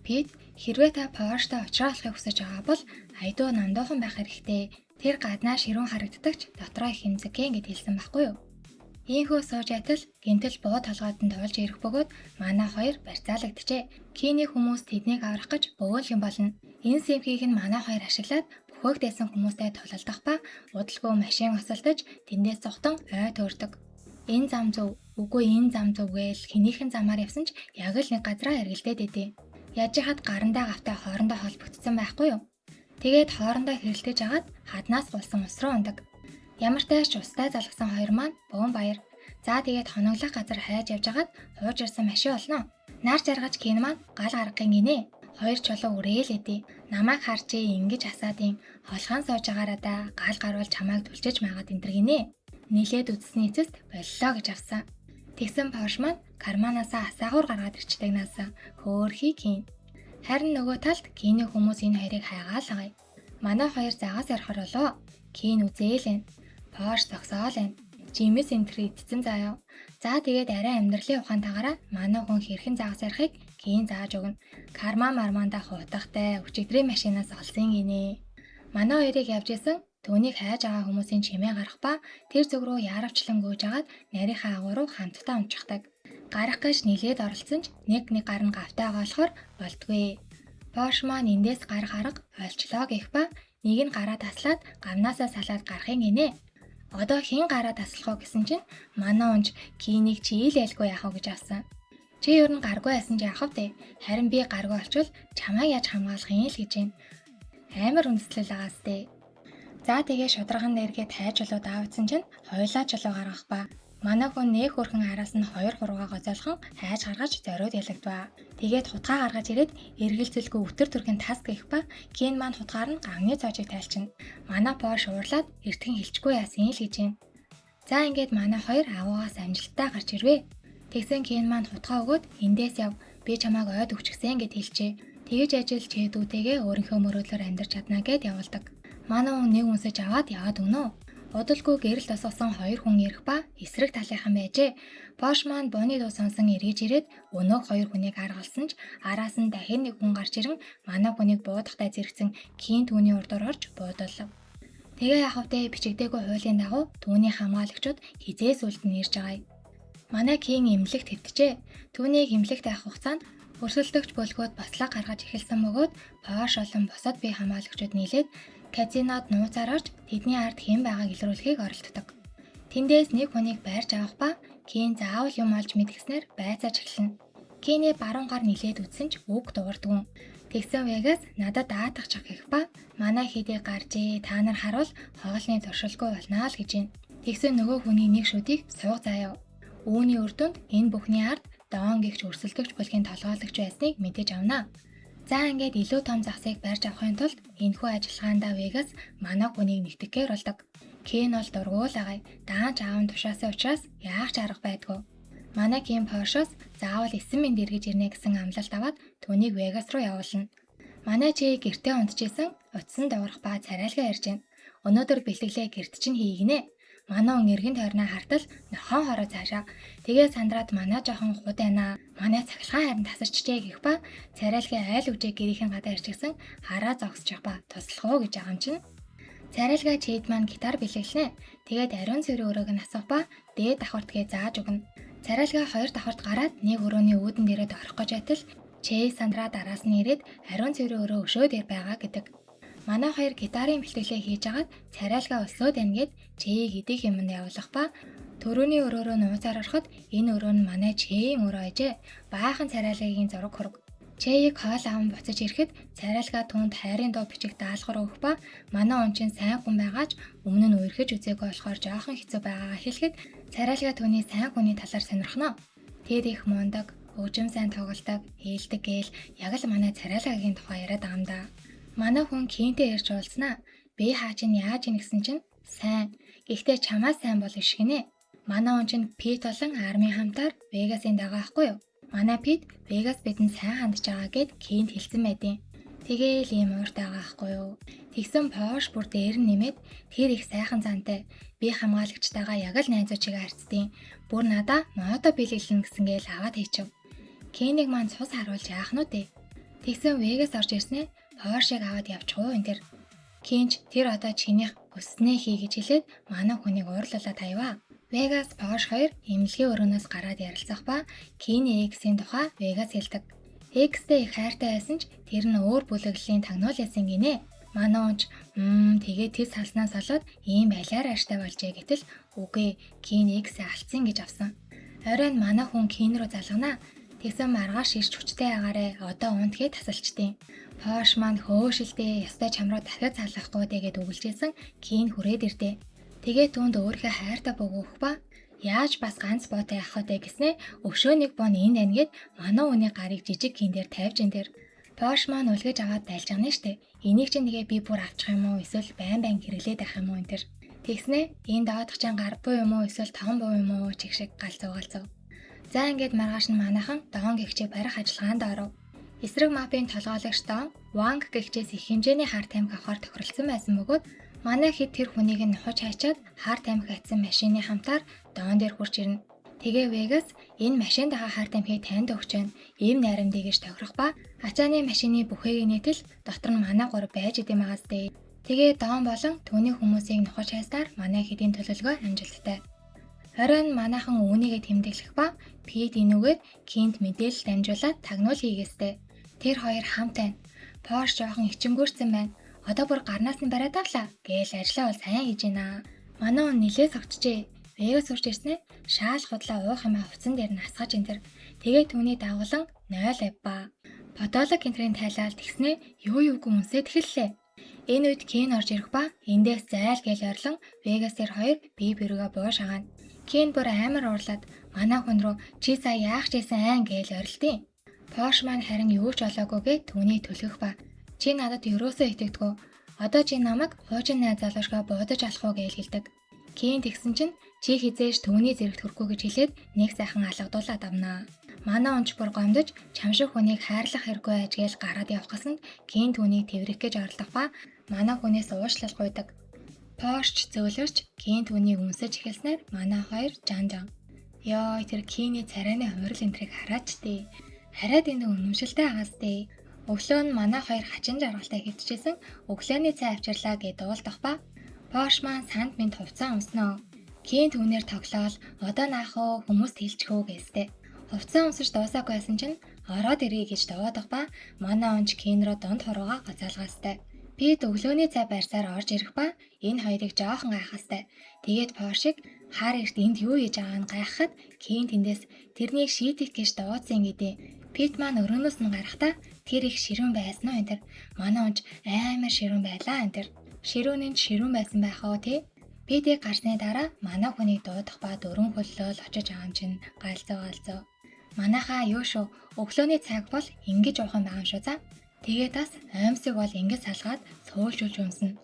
Пит хэрвээ та Порштой уулзраа болохыг хүсэж байгаа бол айдуу намдуухан байх хэрэгтэй. Тэр гаднаа ширүүн харагддаг ч дотроо их хэмзэгэн гэд хэлсэн байхгүй юу? Ийхүү сууж ятал гинтэл буу толгойд нь туулж ирэх бөгөөд манай хоёр барьцаалагдчихэ. Кений хүмүүс тэднийг аврах гэж бөөл юм болно. Энэ сэмхийг нь манай хоёр ашиглаад бөхөөгдөөсөн хүмүүстэй тулалдах ба удалгүй машин осолдож тэндээс зугтан ой төөрдөг. Энэ зам зөв, үгүй энэ зам зөв гээл хэнийхэн замаар явсан ч яг л нэг газраа эргэлдээд идэв. Яаж хад гарандаа гавтай хоорондоо холбогдсон байхгүй юу? Тэгээд хоорондоо хэрэлдэж агаад хаднаас гулсан ус руу ундаг. Ямар ч тааш устай залгасан хоёр маань бөөн баяр. За тэгээд хоноглох газар хайж явж агаад хууж ирсэн машин олно. Нар жаргаж Кен маань гал гаргахын гинэ. Хоёр чулуу үрээл эдээ. Намайг харчээ ингэж асаадын холхон сууж агаараа да гал гарвал чамайг түлчэж магаад энэ төр гинэ. Нилээд үзсний эцэст боллоо гэж авсан. Тэгсэн Порш маань карманаасаа асаагуур гаргаад ирчдэг наасан. Хөөхий Кен. Харин нөгөө талд Кений хүмүүс энэ хоёрыг хайгаал байгаа. Манай хоёр загас ярихар болоо. Кен үзээл энэ. Порш зогсоол энэ. Жимс энэ төр идсэн заяа. За тэгээд арай амьдралын ухаан тагаараа манай хүн хэрхэн загас ярихыг Кен зааж өгнө. Карма марманда хутгатай өчигдрийн машинаас олсон гинэ. Манай хоёрыг явж исэн түүнийг хайж байгаа хүмүүсийн чимээ гарах ба тэр зүг рүү яаравчлан гүйж агаад нарийнхаа агуу руу хамтдаа унчихдаг. Гарах гэж нилээд оролцсон ч нэг нэг гар нь гавтай байгаа болохоор болдгүй. Порш маань эндээс гарах арга олчлоо гэх ба нэг нь гараа таслаад гавнаасаа салаад гарахын гинэ. Одоо хэн гараа таслах вэ гэсэн чинь манай унж Кинийг чи ил айлгүй яах вэ гэж авсан. Чи ер нь гаргүй байсан ч яах вэ? Харин би гаргүй олчвол чамайг яаж хамгаалах юм л гэж байна. Амар үндэслэл агаас дээ. За тэгээ шударган дээргээ тайжулуу даавдсан чинь хоёулаа чулуу гаргах ба. Манай хүн нэх хөрхэн араас нь 2 3-гаа гоцоолхон хайж гаргаж зориуд ялагдваа. Тэгээд хутгаа гаргаж ирээд эргэлзэлгүй өтөр төрхөн тас гэх ба Кен маань хутгаар нь гавны цоожийг тайлчна. Манай Порш уурлаад эртхэн хилчгүй яасан л гэж юм. За ингээд манай хоёр агуугаас амжилттай гарч ирвэ. Тэгсэн Кен маань хутгаа өгөөд эндээс яв би чамайг ойд өгчихсэн гэд хэлжээ. Тэгэж ажил чи дүүтэйгээ өөрийнхөө мөрөөдлөөр амьдарч чадна гэд явуулдаг. Манай хүн нэг үнсэж аваад яваад өгнө үү? Удалгүй гэрэл тосгосон хоёр хүн ирэх ба эсрэг талынхан байжээ. Пош маань бууны дуу сонсон эргэж ирээд өнөөх хоёр хүнийг аргалсан ч араас нь дахин нэг хүн гарч ирэн манай хүнийг буудахтай зэрэгцэн Кийн түүний урдуур орж буудуулав. Тэгээ яах вэ, бичигдээгүй хуулийн дагуу түүний хамгаалагчид хизээ сүлд нь ирж байгаа. Манай Кийн эмнэлэгт хэвтжээ. Түүнийг эмнэлэгт авах хугацаанд өрсөлдөгч бөлгөөд бослог гаргаж эхэлсэн бөгөөд Пош болон бусад бие хамгаалагчид нийлээд казинод нууцаар орж тэдний ард хэн байгааг илрүүлэхийг оролддог. Тэндээс нэг хүнийг байрч авах ба Кийн заавал юм олж мэдгэснээр байцааж эхэлнэ. Киний баруун гар нилээд үтсэн ч үг дуурдгүй. Тэгсэн Вегас надад даатгачих гэх ба манай хэдий гарчээ, та нар харуул хоолны зуршилгүй болно л гэж байна. Тэгсэн нөгөө хүний нэг шүдийг сууг заяа. Үүний үр дүнд энэ бүхний ард Дон гэгч өрсөлдөгч бүлгийн толгойлогч байсныг мэдэж авна. За ингээд илүү том загсыг барьж авахын тулд энэхүү ажиллагаандаа Вегас манай хүнийг нэгтгэхээр болдог. Кен бол дургуул агай. Даанч аав нь тушаасан учраас яах ч арга байдгүй. Манай Ким Поршоос заавал 9 минут эргэж ирнэ гэсэн амлалт аваад түүнийг Вегас руу явуулна. Манай чи гэртээ унтжсэн, утсан дуурах ба царайлгаа ярьж байна. Өнөөдөр бэлтгэлээ гэрт чинь хийгнэ. Манай хүн эргэн тойрноо хартал нохон хороо цаашаа. Тэгээ сандраад манай жоохон худ байна. Манай цахилгаан харин тасарчжээ гэх ба царайлгаа айл үжээ гэрийнхэн гадаа ирчихсэн хараа зогсчих ба туслах уу гэж байгаа юм чинь. Царайлгаа чийд маань гитар бэлэглэнэ. Тэгээд ариун цэврийн өрөөг нь асах ба дээд давхартгээ зааж өгнө. Царайлгаа хоёр давхарт гараад нэг өрөөний үүдэн дээрээ орох гэж байтал Чэй сандраа дараас нь ирээд ариун цэврийн өрөө өшөө дээр байгаа гэдэг. Манай хоёр гитарын бэлтгэлээ хийж агаад царайлгаа өсөөд байна гэд Чэйг идэх юмд явуулах ба төрөөний өрөөрөө нууцаар ороход энэ өрөө нь манай Чэйн өрөө ажээ. Баахан царайлагийн зураг хураг. Чэйг хоол аван буцаж ирэхэд царайлгаа түүнд хайрын дуу бичих даалгавар өгөх ба манай он чинь сайн хүн байгаач өмнө нь үерхэж үзээгүй болохоор жоохон хэцүү байгаагаа хэлэхэд царайлгаа түүний сайн хүний талаар сонирхоно. Тэр их мундаг, хөгжим сайн тоглодог, ээлдэг гээл яг л манай царайлагийн тухай яриад байгаа юм да. Манай хүн Кинтэй ярьж уулзнаа. Би хаа чинь яаж ийн гэсэн чинь сайн. Гэхдээ чамаа сайн бол биш гинэ. Манай хүн чинь Пит болон армийн хамтаар Вегасын дагаа ахгүй юу? Манай Пит Вегас бидэнд сайн хандж байгаа гэд Кинт хэлсэн байдیں۔ Тэгээл ийм ууртай байгаа ахгүй юу? Тэгсэн Пош бүр дээр нь нэмээд тэр их сайхан зантай. Би хамгаалагчтайгаа яг л найзуучигээ харцдیں۔ Бүр надаа мото бэлэглэнэ гэсэн гээл аваад хийчихв. Кинийг маань цус харуулж яах нь вэ? Тэгсэн Вегас орж ирснээ Поршыг аваад явчих уу энэ тэр. Кинч тэр одоо чинийх өснөө хий гэж хэлээд манай хүнийг уурлуулаад тавиваа. Вегас Пош хоёр эмнэлгийн өрөөнөөс гараад ярилцах ба Киний Эксийн тухай Вегас хэлдэг. Экстэй их хайртай байсан ч тэр нь өөр бүлэглэлийн тагнуул ясан гинэ. Манай хүн ч тэгээд тэс салснаас болоод ийм балиар ааштай болжээ гэтэл үгүй Кин Эксээ алдсан гэж авсан. Оройн манай хүн Кин рүү залганаа. Тэгсэн маргааш ирч хүчтэй агаарэ одоо унтгээ тасалчдیں۔ Пош маань хөөшилдээ ёстой чам руу дахиад залгахгүй дээ гэд үгэлжсэн Кин хүрээд ирдээ. Тэгээ түүнд өөрийнхөө хайртай бөгөөх ба яаж бас ганц боотой явах вэ гэснээ өшөө нэг бон энд байна гэд манай хүний гарыг жижиг Кин дээр тавьж ин тэр. Пош маань үлгэж аваад дайлж байгаа нь штэ. Энийг чинь нэгэ би бүр авчих юм уу эсвэл байн байн хэрэглээд байх юм уу энэ тэр. Тэгснээ энэ доодох чинь гар буу юм уу эсвэл том буу юм уу чиг шиг галзуу галзуу. За ингээд маргааш нь манайхан Дон гэгчээ барих ажиллагаанд оров. Эсрэг мапын толгойлогч Дон Ванг гэгчээс их хэмжээний хар тамхи авахар тохиролцсон байсан бөгөөд манай хэд тэр хүнийг нь нухаж хайчаад хар тамхи атсан машины хамтаар Дон дээр хурж ирнэ. Тэгээ Вегас энэ машинд байгаа хар тамхиг танд өгч байна. Ийм найрамдыг гэж тохирох ба ачааны машины бүхээг нийтэл дотор нь манай гурав байж идэм байгаас дээ. Тэгээ Дон болон түүний хүмүүсийг нухаж хайснаар манай хэдийн төлөвлөгөө амжилттай. Оройн манайхан үүнийгээ тэмдэглэх ба Пит энүүгээр Кинт мэдээлэл дамжуулаад тагнуул хийгээстэй. Тэр хоёр хамт байна. Пош жоохон ичингүүрсэн байна. Одоо бүр гарнаас нь бариад авлаа гээл ажлаа бол сайн хийж байна. Манай хүн нилээ согтжээ. Вегас урч ирснээр шаал худлаа уух юм хувцсан дээр нь асгаж энэ тэр. Тэгээ түүний дагуулan 0 авба. Подолог энтрийн тайлал тэгснээ юу юугүй үнсээд эхэллээ. Энэ үед Кен орж ирэх ба эндээс зайл гээл орлон Вегас тэр хоёр бие бирүүгээ буу шагаана. Кен бүр амар уурлаад манай хүн рүү чи сая яах чийсэн айн гээл орилтیں۔ Пош маань харин юу ч олоогүйгээ түүнийг түлхэх ба чи надад ерөөсөө итгэдэггүй. Одоо чи намайг хуучин найз залуушгаа буудаж алах уу гээл хэлдэг. Кен тэгсэн чинь чи хизээж түүний зэрэгт хүрэхгүй гэж хэлээд нэг сайхан алгадуулаад авнаа. Манай унч бүр гомдож чам шиг хүнийг хайрлах хэрэггүй аж гээл гараад явах гэсэнд Кин түүнийг тэврэх гэж оролдох ба манай хүнээс уушлал гуйдаг. Порш зөөлөрч Кин түүнийг үнсэж эхэлснээр манай хоёр жан жан. Йой, тэр Киний царайны хувирал энтрийг хараач дээ. Хараад энэ үнэмшилтэй агаас дээ. Өглөө нь манай хоёр хачин жаргалтай хэвтчихсэн өглөөний цай авчирлаа гэж дуулдах ба Порш маань санд минь хувцас өмснөө. Кин түүнээр тоглоол одоо наах уу хүмүүст хэлчих үү гэстэй. Хувцас өмсөж дуусаагүй байсан чинь ороод ирье гэж дуудах ба манай онч Кин рүү дунд хурууга гоцоолгаастай. Пит өглөөний цай барьсаар орж ирэх ба энэ хоёрыг жоохон гайхастай. Тэгээд Поршиг хар эрт энд юу хийж байгааг нь гайхахад Кин тэндээс тэрнийг шийдэх гэж дуудсан гэдэг. Пит маань өрөөнөөс нь гарахдаа тэр их ширүүн байсан уу энэ тэр. Манай онч амар ширүүн байлаа энэ тэр. Ширүүн нь ширүүн байсан байх уу тий? Питийг гарсны дараа манай хүнийг дуудах ба дөрвөн хөллөөл очиж байгаа юм чинь галзуу галзуу. Манайхаа юу шүү өглөөний цаг бол ингэж уух юм байгаа юм шүү за. Тэгээд бас оймсыг бол ингэж салгаад суулжуулж өмснө.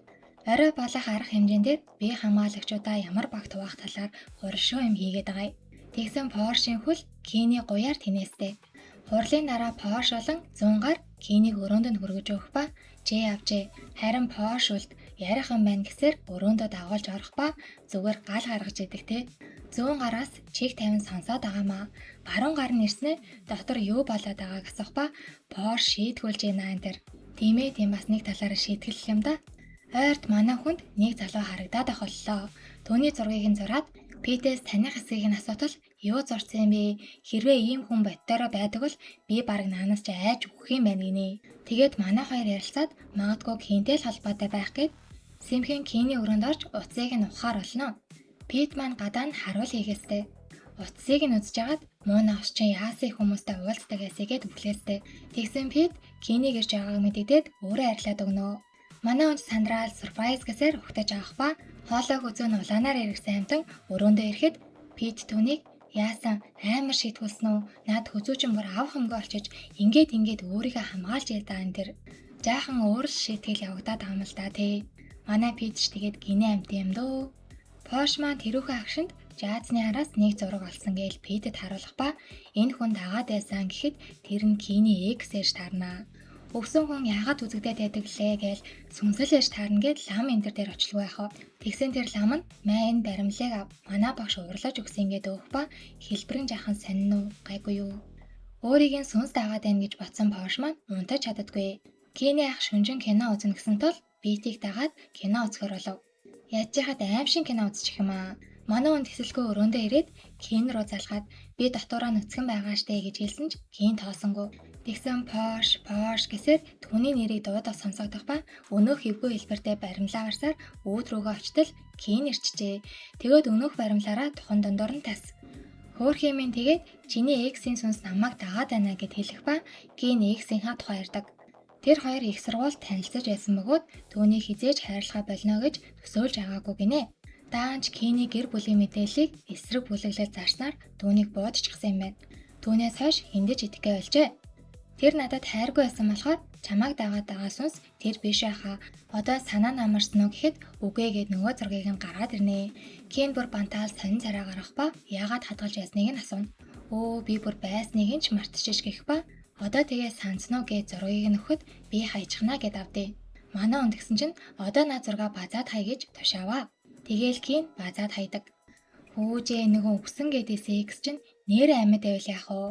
Орой болох арга хэмжээн дээр бие хамгаалагчудаа ямар багт хуваах талаар хуршуу юм хийгээд байгаа юм. Тэгсэн Поршийн хөл Киний гуяар тэнээстэй. Хурлын дараа Порш болон зүүн гар Кинийг өрөөнд нь хүргэж өгөх ба жээ авчээ. Харин Порш үлд ярих юм байна гэсээр өрөөндөө дагуулж орох ба зүгээр гал гаргаж идэг те. Зүүн гараас чиг тавин сонсоод байгаамаа. Баруун гар нь ирснээр дотор юу болоод байгааг асуух ба Порш шийтгүүлж байна энэ төр. Тийм ээ, тийм бас нэг талаараа шийтгэл юм да. Ойрт манай хүнд нэг залуу харагдаад ах боллоо. Түүний зургийг нь зураад Питээс таних хэсгийг нь асуутал юу зурсан юм бэ? Хэрвээ ийм хүн боддороо байдаг бол би бараг наанаас ч айж өгөх юм байна гинэ. Тэгээд манай хоёр ярилцаад магадгүй Кинтэй л холбоотой байх гээд Симхэн Киний өрөөнд орж утсыг нь ухаар болно. Пит маань гадаа нь харуул хийгээстэй. Утсыг нь үзэж хагаад муу навс чинь яасан их хүмүүстэй уулздаг эсэгээд өглөөстэй. Тэгсэн Пит Кинийг ирж байгааг мэдэгдээд өөрөө арилаад өгнө. Манай онц сандраал surprise гэсээр ухтаж авах ба хоолой хүзүү нь улаанаар эргэсэн амтан өрөөндөө ирэхэд Пит түүнийг яасан амар шийтгүүлсэн үү? Наад хүзүү чинь бүр авах юмгүй болчиж ингээд ингээд өөрийгөө хамгаалж ялдаа энэ төр. Жаахан өөр л шийтгэл явагдаад байгаа юм л да тий. Манай Пит ч тэгээд гинэ амт юм дөө. Порш маань тэрүүхэн агшинд жаазны араас нэг зураг олсон гээл Питэд харуулах ба энэ хүн дагаад байсан гэхэд тэр нь Киний экс ээж таарнаа. Өгсөн хүн яагаад үзэгдээд байдаг лээ гээл сүнсэл ээж таарна гэд лам энэ төр дээр очлгүй яах вэ? Тэгсэн тэр лам нь маа энэ баримлыг ав. Манай багш уурлаж өгсөн гээд өөх ба хэлбэрэн жаахан сонин уу гайгүй юу? Өөрийг нь сүнс дагаад байна гэж бодсон Порш маань унтаж чаддаггүй. Киний ах шүнжин кино үзнэ гэсэн тул Питийг дагаад кино үзэхэр болов. Яаж яхад аим шиг кино үзчих юм аа. Манай хүн тэсэлгүй өрөөндөө ирээд Кин руу залгаад би дотоороо нүцгэн байгаа штэ гэж хэлсэн ч Кин тоосонгүй. Тэгсэн Порш, Порш гэсээр түүний нэрийг дуудах сонсогдох ба өнөөх эвгүй хэлбэртэй баримлаа гарсаар үүд рүүгээ очтол Кин ирчжээ. Тэгээд өнөөх баримлаараа тухан дундуур нь тас. Хөөх юм тэгээд чиний эксийн сүнс намайг дагаад байна гэд хэлэх ба Кин эксийнхаа тухай ярьдаг. Тэр хоёр их сургуульд танилцаж байсан бөгөөд түүнийг хизээж хайрлахаа болно гэж төсөөлж байгаагүй гинэ. Даанч Киний гэр бүлийн мэдээллийг эсрэг бүлэглэл зарснаар түүнийг буудчихсан юм байна. Түүнээс хойш хиндэж идэхгээ болжээ. Тэр надад хайргүй байсан болохоор чамайг дагаад байгаа сүнс тэр биш байхаа. Одоо санаа нь амарсан уу гэхэд үгүй гээд нөгөө зургийг нь гаргаад ирнэ. Кин бүр бантаал сонин царай гаргах ба яагаад хадгалж ясныг нь асууна. Өө би бүр байсныг нь ч мартчихэж гэх ба одоо тэгээ сансан уу гэж зургийг нь өгөхөд би хайчихна гэд авдээ. Манай хүн тэгсэн чинь одоо наа зургаа базаад хай гэж тушааваа. Тэгээл Кин базаад хайдаг. Хүүжээ нөгөө өгсөн гэдээс X чинь нэрээ амьд байвал яах вэ?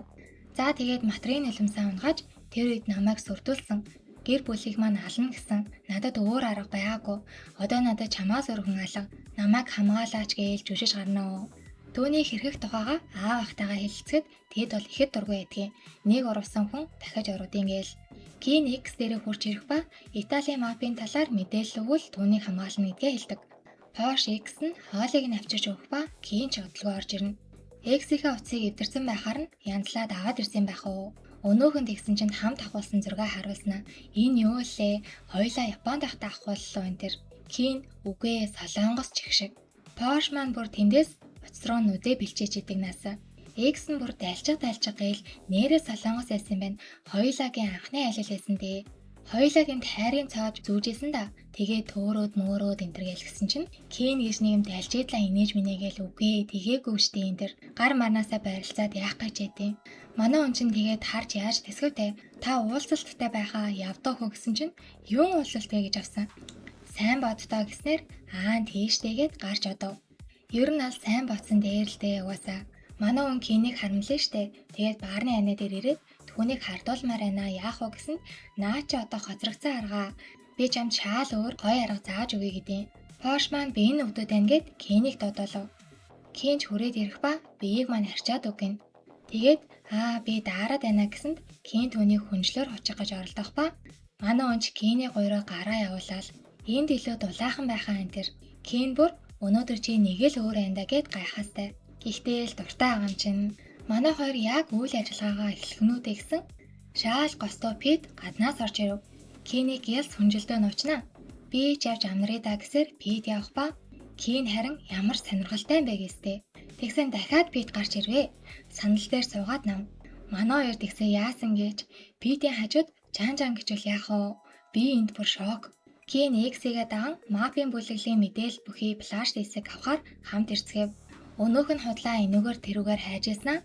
За тэгээд матрын нулимсаа унгааж тэр үед намайг сүрдүүлсэн. Гэр бүлийг маань ална гэсэн. Надад өөр арга байгаагүй. Одоо надад чамаас өргөн алга. Намайг хамгаалаач гээл жүжиж гарна уу? Түүний хэрхэх тухайга аав ахтайгаа хэлэлцэхэд тэд бол ихэд дургүй байдгийн. Нэг урвсан хүн дахиж уруудын гээл. Кин X дээрээ хурж ирэх ба Италийн мафийн талаар мэдээлэл өгвөл түүнийг хамгаална гэдгээ хэлдэг. Порш X нь хоолыг нь авчирч өгөх ба Кин ч удалгүй орж ирнэ. X-ийнхээ утсыг эвдэрсэн байхаар нь янзлаад аваад ирсэн байх уу? Өнөөхөн тэгсэн чинь хамт авахулсан зураг харуулснаа. Энэ юу лээ? Хоёлаа Японд байхдаа авахуллаа энэ төр. Кин үгүй Солонгос чих шиг. Порш маань бүр тэндээс утас руу нүдэ бэлчээж идэг наасан. X нь бүр дайлчиг дайлчиг гээл нэрээ Солонгос яасан байна. Хоёулагийн анхны аялал байсан дээ. Хоёулагийн тайрын цоож зүүжсэн да. Тэгээд төөрөөд мөөрөөд энэ төр гэлгсэн чинь Кин гэж нэг юм дайлжээдлаа инээж минээгээл үгүй тэгээгүй штэ энэ төр гар марнаасаа барилцаад яах гэж ядیں۔ Манай хүн чинь тэгээд харж яаж тэсгэвтэй та уулзалттай байхаа явдаа хөө гэсэн чинь юун уулзалт вэ гэж авсан. Сайн боддоо гэснээр аа тийштэйгээд гарч одов. Ер нь аль сайн бодсон дээр л дээ угаасаа. Манай хүн Кинийг харамлаа штэ. Тэгээд баарны анаа дээр ирээд түүнийг хардуулмаар байна яах вэ гэсэн наа чи одоо хоцрогцсон аргаа би чамд шаал өөр гоё арга зааж өгье гэдیں۔ Пош маань би энэ өвдөд байна гэд Кинийг додоолов. Кин ч хүрээд ирэх ба биеийг маань харчаад үг гин. Тэгээд аа би daarад байна гэсэнд Кин түүнийг хүнжлөөр хучих гэж оролдох ба манай хүн ч Киний гуйраа гараа явуулаад энд илүү дулаахан байхаа энэ төр. Кин бүр өнөөдөр чи нэг л өөр байна да гэд гайхаастай. Гэхдээ л дуртай байгаа юм чинь. Манай хоёр яг үйл ажиллагаагаа эхлэх нь үү гэсэн шаал госдоо Пит гаднаас орж ирэв. Кинийг ялс хүнжилдөө нуучнаа. Би ч явж амнарыг да гэсээр Пит явах ба Кин харин ямар сонирхолтой юм бэ гэстэй. Тэгсэн дахиад Пит гарч ирвэ. Сандал дээр суугаад нам. Манай хоёр тэгсэн яасан гэж Питийн хажууд жан жан гэжвэл яах вэ? Би энд бүр шок. Кин X-гээ даган мафийн бүлэглэлийн мэдээлэл бүхий флаш диск авахар хамт ирцгээв. Өнөөх нь худлаа энүүгээр тэрүүгээр хайжээснаа.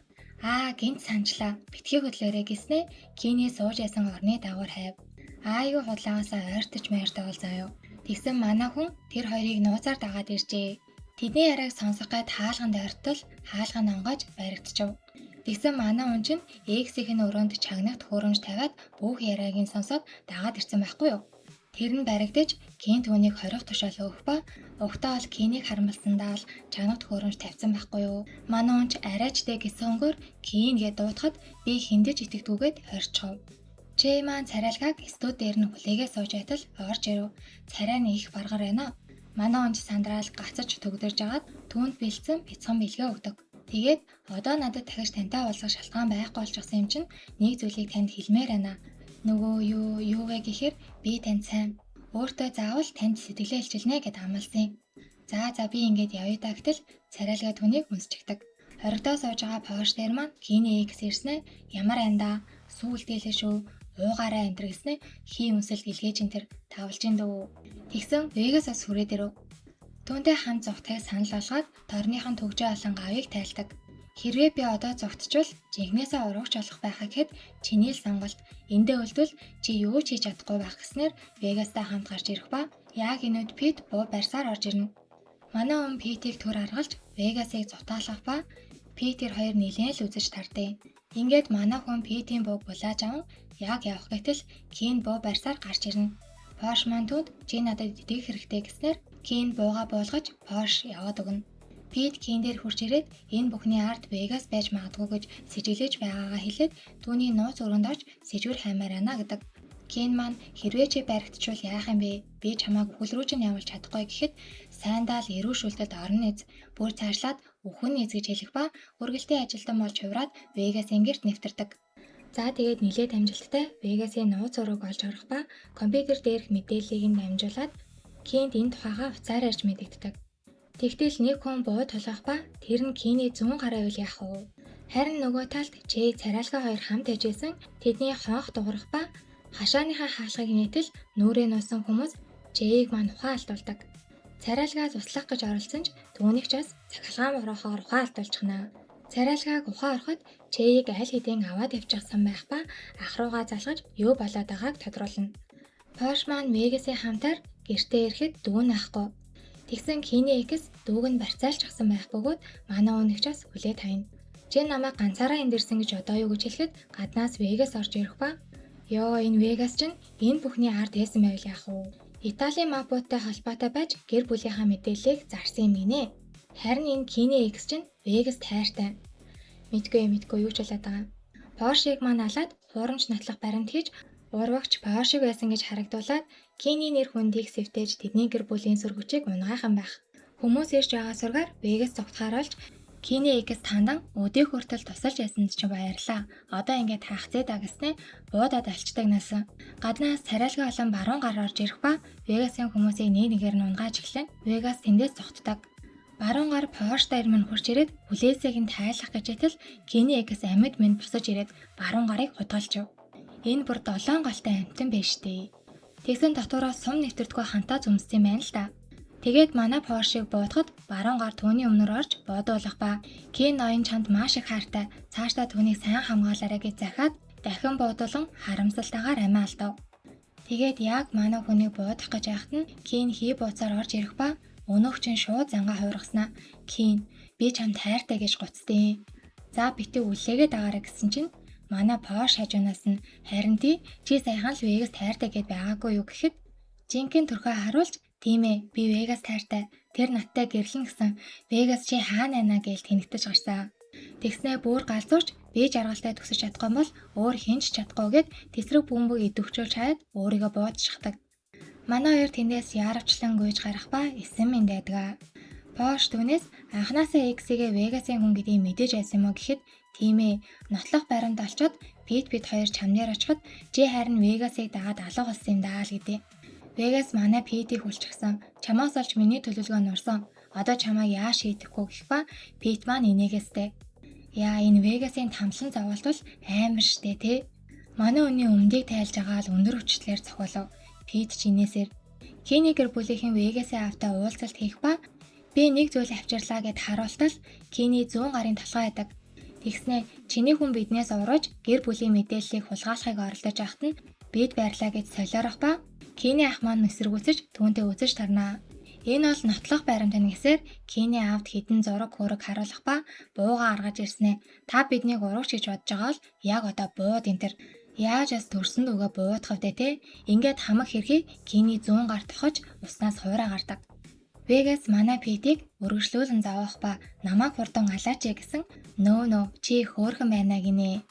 Аа гинт санчлаа. Битгий хөдлөөрэй гэснээ Киний сууж ясан орны дагавар хайв. Аагүй худлаагаасаа ойртож майртай бол заяа. Тэгсэн манай хүн тэр хоёрыг нууцаар дагаад иржээ. Тэдний яриаг сонсох гээд хаалганд ойртол хаалга нь онгойж баригдчихв. Тэгсэн манай хүн чинь X-ийн өрөөнд чагнагт хөөрөмж тавиад бүх яриаг нь сонсоод дагаад ирсэн байхгүй юу? Тэр нь баригдаж Кин түүнийг хорих тушаал өгөх ба угтаа бол Кинийг харамлсандаа л чагнагт хөөрөмж тавьсан байхгүй юу? Манай хүн ч арайч дээ гэсэн өнгөөр Кин гэж дуудахад би хиндэж итгэдэггүйгээд хорчихов. Чэй маань царайлгааг студ дээр нь хүлээгээ сууж байтал орж ирэв. Царай нь их баргар байна. Манай хүн ч сандраал гацаж төгдөрж агаад түүнд бэлдсэн бяцхан бэлгээ өгдөг. Тэгээд одоо надад дахиж тантай уулзах шалтгаан байхгүй болчихсон юм чинь нэг зүйлийг танд хэлмээр байна. Нөгөө юу вэ гэхээр би танд сайн өөртөө заавал танд сэтгэлээ илчилнэ гэд амласан. За би ингээд явъя да гэтэл царайлгаа түүнийг үнсчихдэг. Хоригдоо сууж байгаа Пош дээр маань Киний X ирснэ ямар андаа сүү үлдээлээ шүү уугаараа энэ төр гэснэ хий үнсэлт илгээж энэ төр тавлж ин дөө. Тэгсэн Вегас бас хүрээд ирэв. Түүнтэй хамт зугтахыг санал болгоод дорныхон төгжөө олон гавыг тайлдаг. Хэрвээ би одоо зугтчвал жигнэсээ урагч болох байхаа гэхэд чиний л сонголт эндээ үлдвэл чи юу ч хийж чадахгүй байх гэснээр Вегастай хамт гарч ирэх ба яг энүүд Пит буу барьсаар орж ирнэ. Манай хүн Питийг төр аргалж Вегасыг зутаалгах ба Пит тэр хоёр нэлээд л үзэж тардیں۔ Ингээд манай хүн Питийн бууг булааж аван яг явах гэтэл Кин буу барьсаар гарч ирнэ. Пош маань түүнд чи надад итгэх хэрэгтэй гэснээр Кин бууга буулгаж Пош яваад өгнө. Пит Кин дээр хурж ирээд энэ бүхний ард Вегас байж магадгүй гэж сэжиглэж байгаагаа хэлээд түүний нууц өрөөнд орж сэжвэр хаймаар байна гэдэг. Кин маань хэрвээ чи баригдчихвал яах юм бэ? Би чамайг үхэл рүү чинь явуулж чадахгүй гэхэд сайндаа л эрүү шүлтэд орно эз. Бүр цаашлаад үхэн эз гэж хэлэх ба үргэлтийн ажилтан болж хувраад Вегасын гэрт нэвтэрдэг. За тэгээд нилээд амжилттай Вегасын нууц өрөөг олж орох ба компьютер дээрх мэдээллийг нь дамжуулаад Кинд энэ тухайгаа утсаар ярьж мэдэгддэг. Тэгтэл нэг хүн буу тулгах ба тэр нь Киний зүүн гараа үйл яах вэ? Харин нөгөө талд Чэй царайлгаа хоёр хамт ажилласан тэдний хонх дуурах ба хашааныхаа хаалгыг нийтэл нүрээ нуусан хүмүүс Чэйг маань ухаан алдуулдаг. Царайлгаа туслах гэж оролцсон ч түүнийг ч бас цахилгаан борохоор ухаан алдуулчихна. Царайлгааг ухаан ороход Чэйг аль хэдийн аваад явчихсан байх ба ах руугаа залгаж юу болоод байгааг тодруулна. Пош маань Вегасийн хамтаар гэртээ ирэхэд дүү нь ахгүй. Тэгсэн Киний X дүүг нь барьцаалчихсан байх бөгөөд манай өнөгч бас хүлээ тавина. Чи намайг ганцаараа энд ирсэн гэж одоо юу гэж хэлэхэд гаднаас Вегас орж ирэх ба ёо энэ Вегас чинь энэ бүхний ард байсан байвал яах вэ? Италийн мапуудтай холбоотой байж гэр бүлийнхаа мэдээллийг зарсан юм гинэ. Харин энэ Киний X чинь Вегаст хайртай. Мэдгүй юу ч болоод байгаа. Поршийг маань алаад хуурамч нотлох баримт хийж урвагч Поршиг байсан гэж харагдуулаад Киний нэр хүндийг сэвтэж тэдний гэр бүлийн сөргөчийг унгайхан байх. Хүмүүс ирж байгаа сургаар Вегас зугтахаар болж Киний X тандан өдийг хүртэл тусалж ясанд чинь баярлаа. Одоо ингээд хаахцээ да гэснээ буудаад алчдаг насан. Гаднаас царайлгаа олон баруун гар орж ирэх ба Вегасын хүмүүсийг нэг нэгээр нь унгааж эхлэн Вегас тэндээс зугтдаг. Баруун гар Порш дээр минь хурж ирээд хүлээсийг нь тайлах гэж итэл Киний X амьд минь босож ирээд баруун гарыг худгалжив. Энэ бүр долоон голтой амьтан байж тээ. Тэгсэн дотоороо сум нэвтэрдэггүй хантаа зүмссэн юм байна л да. Тэгээд манай Поршийг буудахад баруун гар түүний өмнөр орж буудуулах ба Кин ноён чамд маш их хайртай, цаашдаа түүнийг сайн хамгаалаарай гэж захиад дахин буудуулан харамсалтайгаар амиа алдав. Тэгээд яг манай хүнийг буудах гэж байхад нь Кин хий бууцаар орж ирэх ба өнөөх чинь шууд зангаа хувиргаснаа Кин би чамд хайртай гэж гуцдیں۔ За битгий үлээгээд агаараа гэсэн чинь манай Порш хажуунаас нь харин тий чи саяхан л Вегас хайртай гэд байгаагүй юу гэхэд жинхэнэ төрхөө харуулж тийм ээ би Вегас хайртай, тэр надтай гэрлэн гэсэн Вегас чи хаана байна гэж тэнэгтэж гарсан. Тэгснээ бүр галзуурч би жаргалтай төгсөж чадахгүй бол өөр хэн ч чадахгүй гэд тесрэг бөмбөг идэвхжүүлж хаяад өөрийгөө буудчихдаг. Манай хоёр тэндээс яаравчлан гүйж гарах ба эсэн минь дайдгаа. Порш түүнээс анханасаа X-гээ Вегасын хүн гэдгийг мэдэж байсан юм уу гэхэд тийм ээ нотлох баримт олцоод Пит бид хоёр чам дээр очиход чи харин Вегасыг дагаад алга болсон юм даа л гэдэг. Вегас манай Питийг хүлчихсэн. Чамаас олж миний төлөвлөгөө нурсан. Одоо чамайг яаж шийдэхгүй гэх ба Пит маань инээгээстэй. Яа энэ Вегасын тамлан зовоолт бол амар штэ тий. Манай хүний өмдийг тайлж байгаа л өндөр хүчлээр цохиолов. Пит ч инээсээр Кений гэр бүлийнхэн Вегасын аавтай уулзалт хийх ба би нэг зүйл авчирлаа гэд харуултал Кений зүүн гарын толгой ядаг. Тэгснээ чиний хүн биднээс ураж гэр бүлийн мэдээллийг хулгайлахыг оролдож байхад нь бид байрлаа гэж солиорох ба Кений ах маань эсэргүүцэж түүнтэй үзэж тарнаа. Энэ бол нотлох баримт нь гэсээр Кений аавд хэдэн зураг хөрөг харуулах ба буугаа гаргаж ирснээ. Та биднийг урагч гэж бодож байгаа бол яг одоо бууд энэ төр. Яаж бас төрсөн дүүгээ буудах вэ те? Ингээд хамаг хэрхийг Кений зүүн гарт тохож уснаас хуурай гардаг. Вегас манай Питийг өргөжлүүлэн зовоох ба намайг хурдан алаач гэсэн нөө нөө чи хөөрхөн байна гинэ.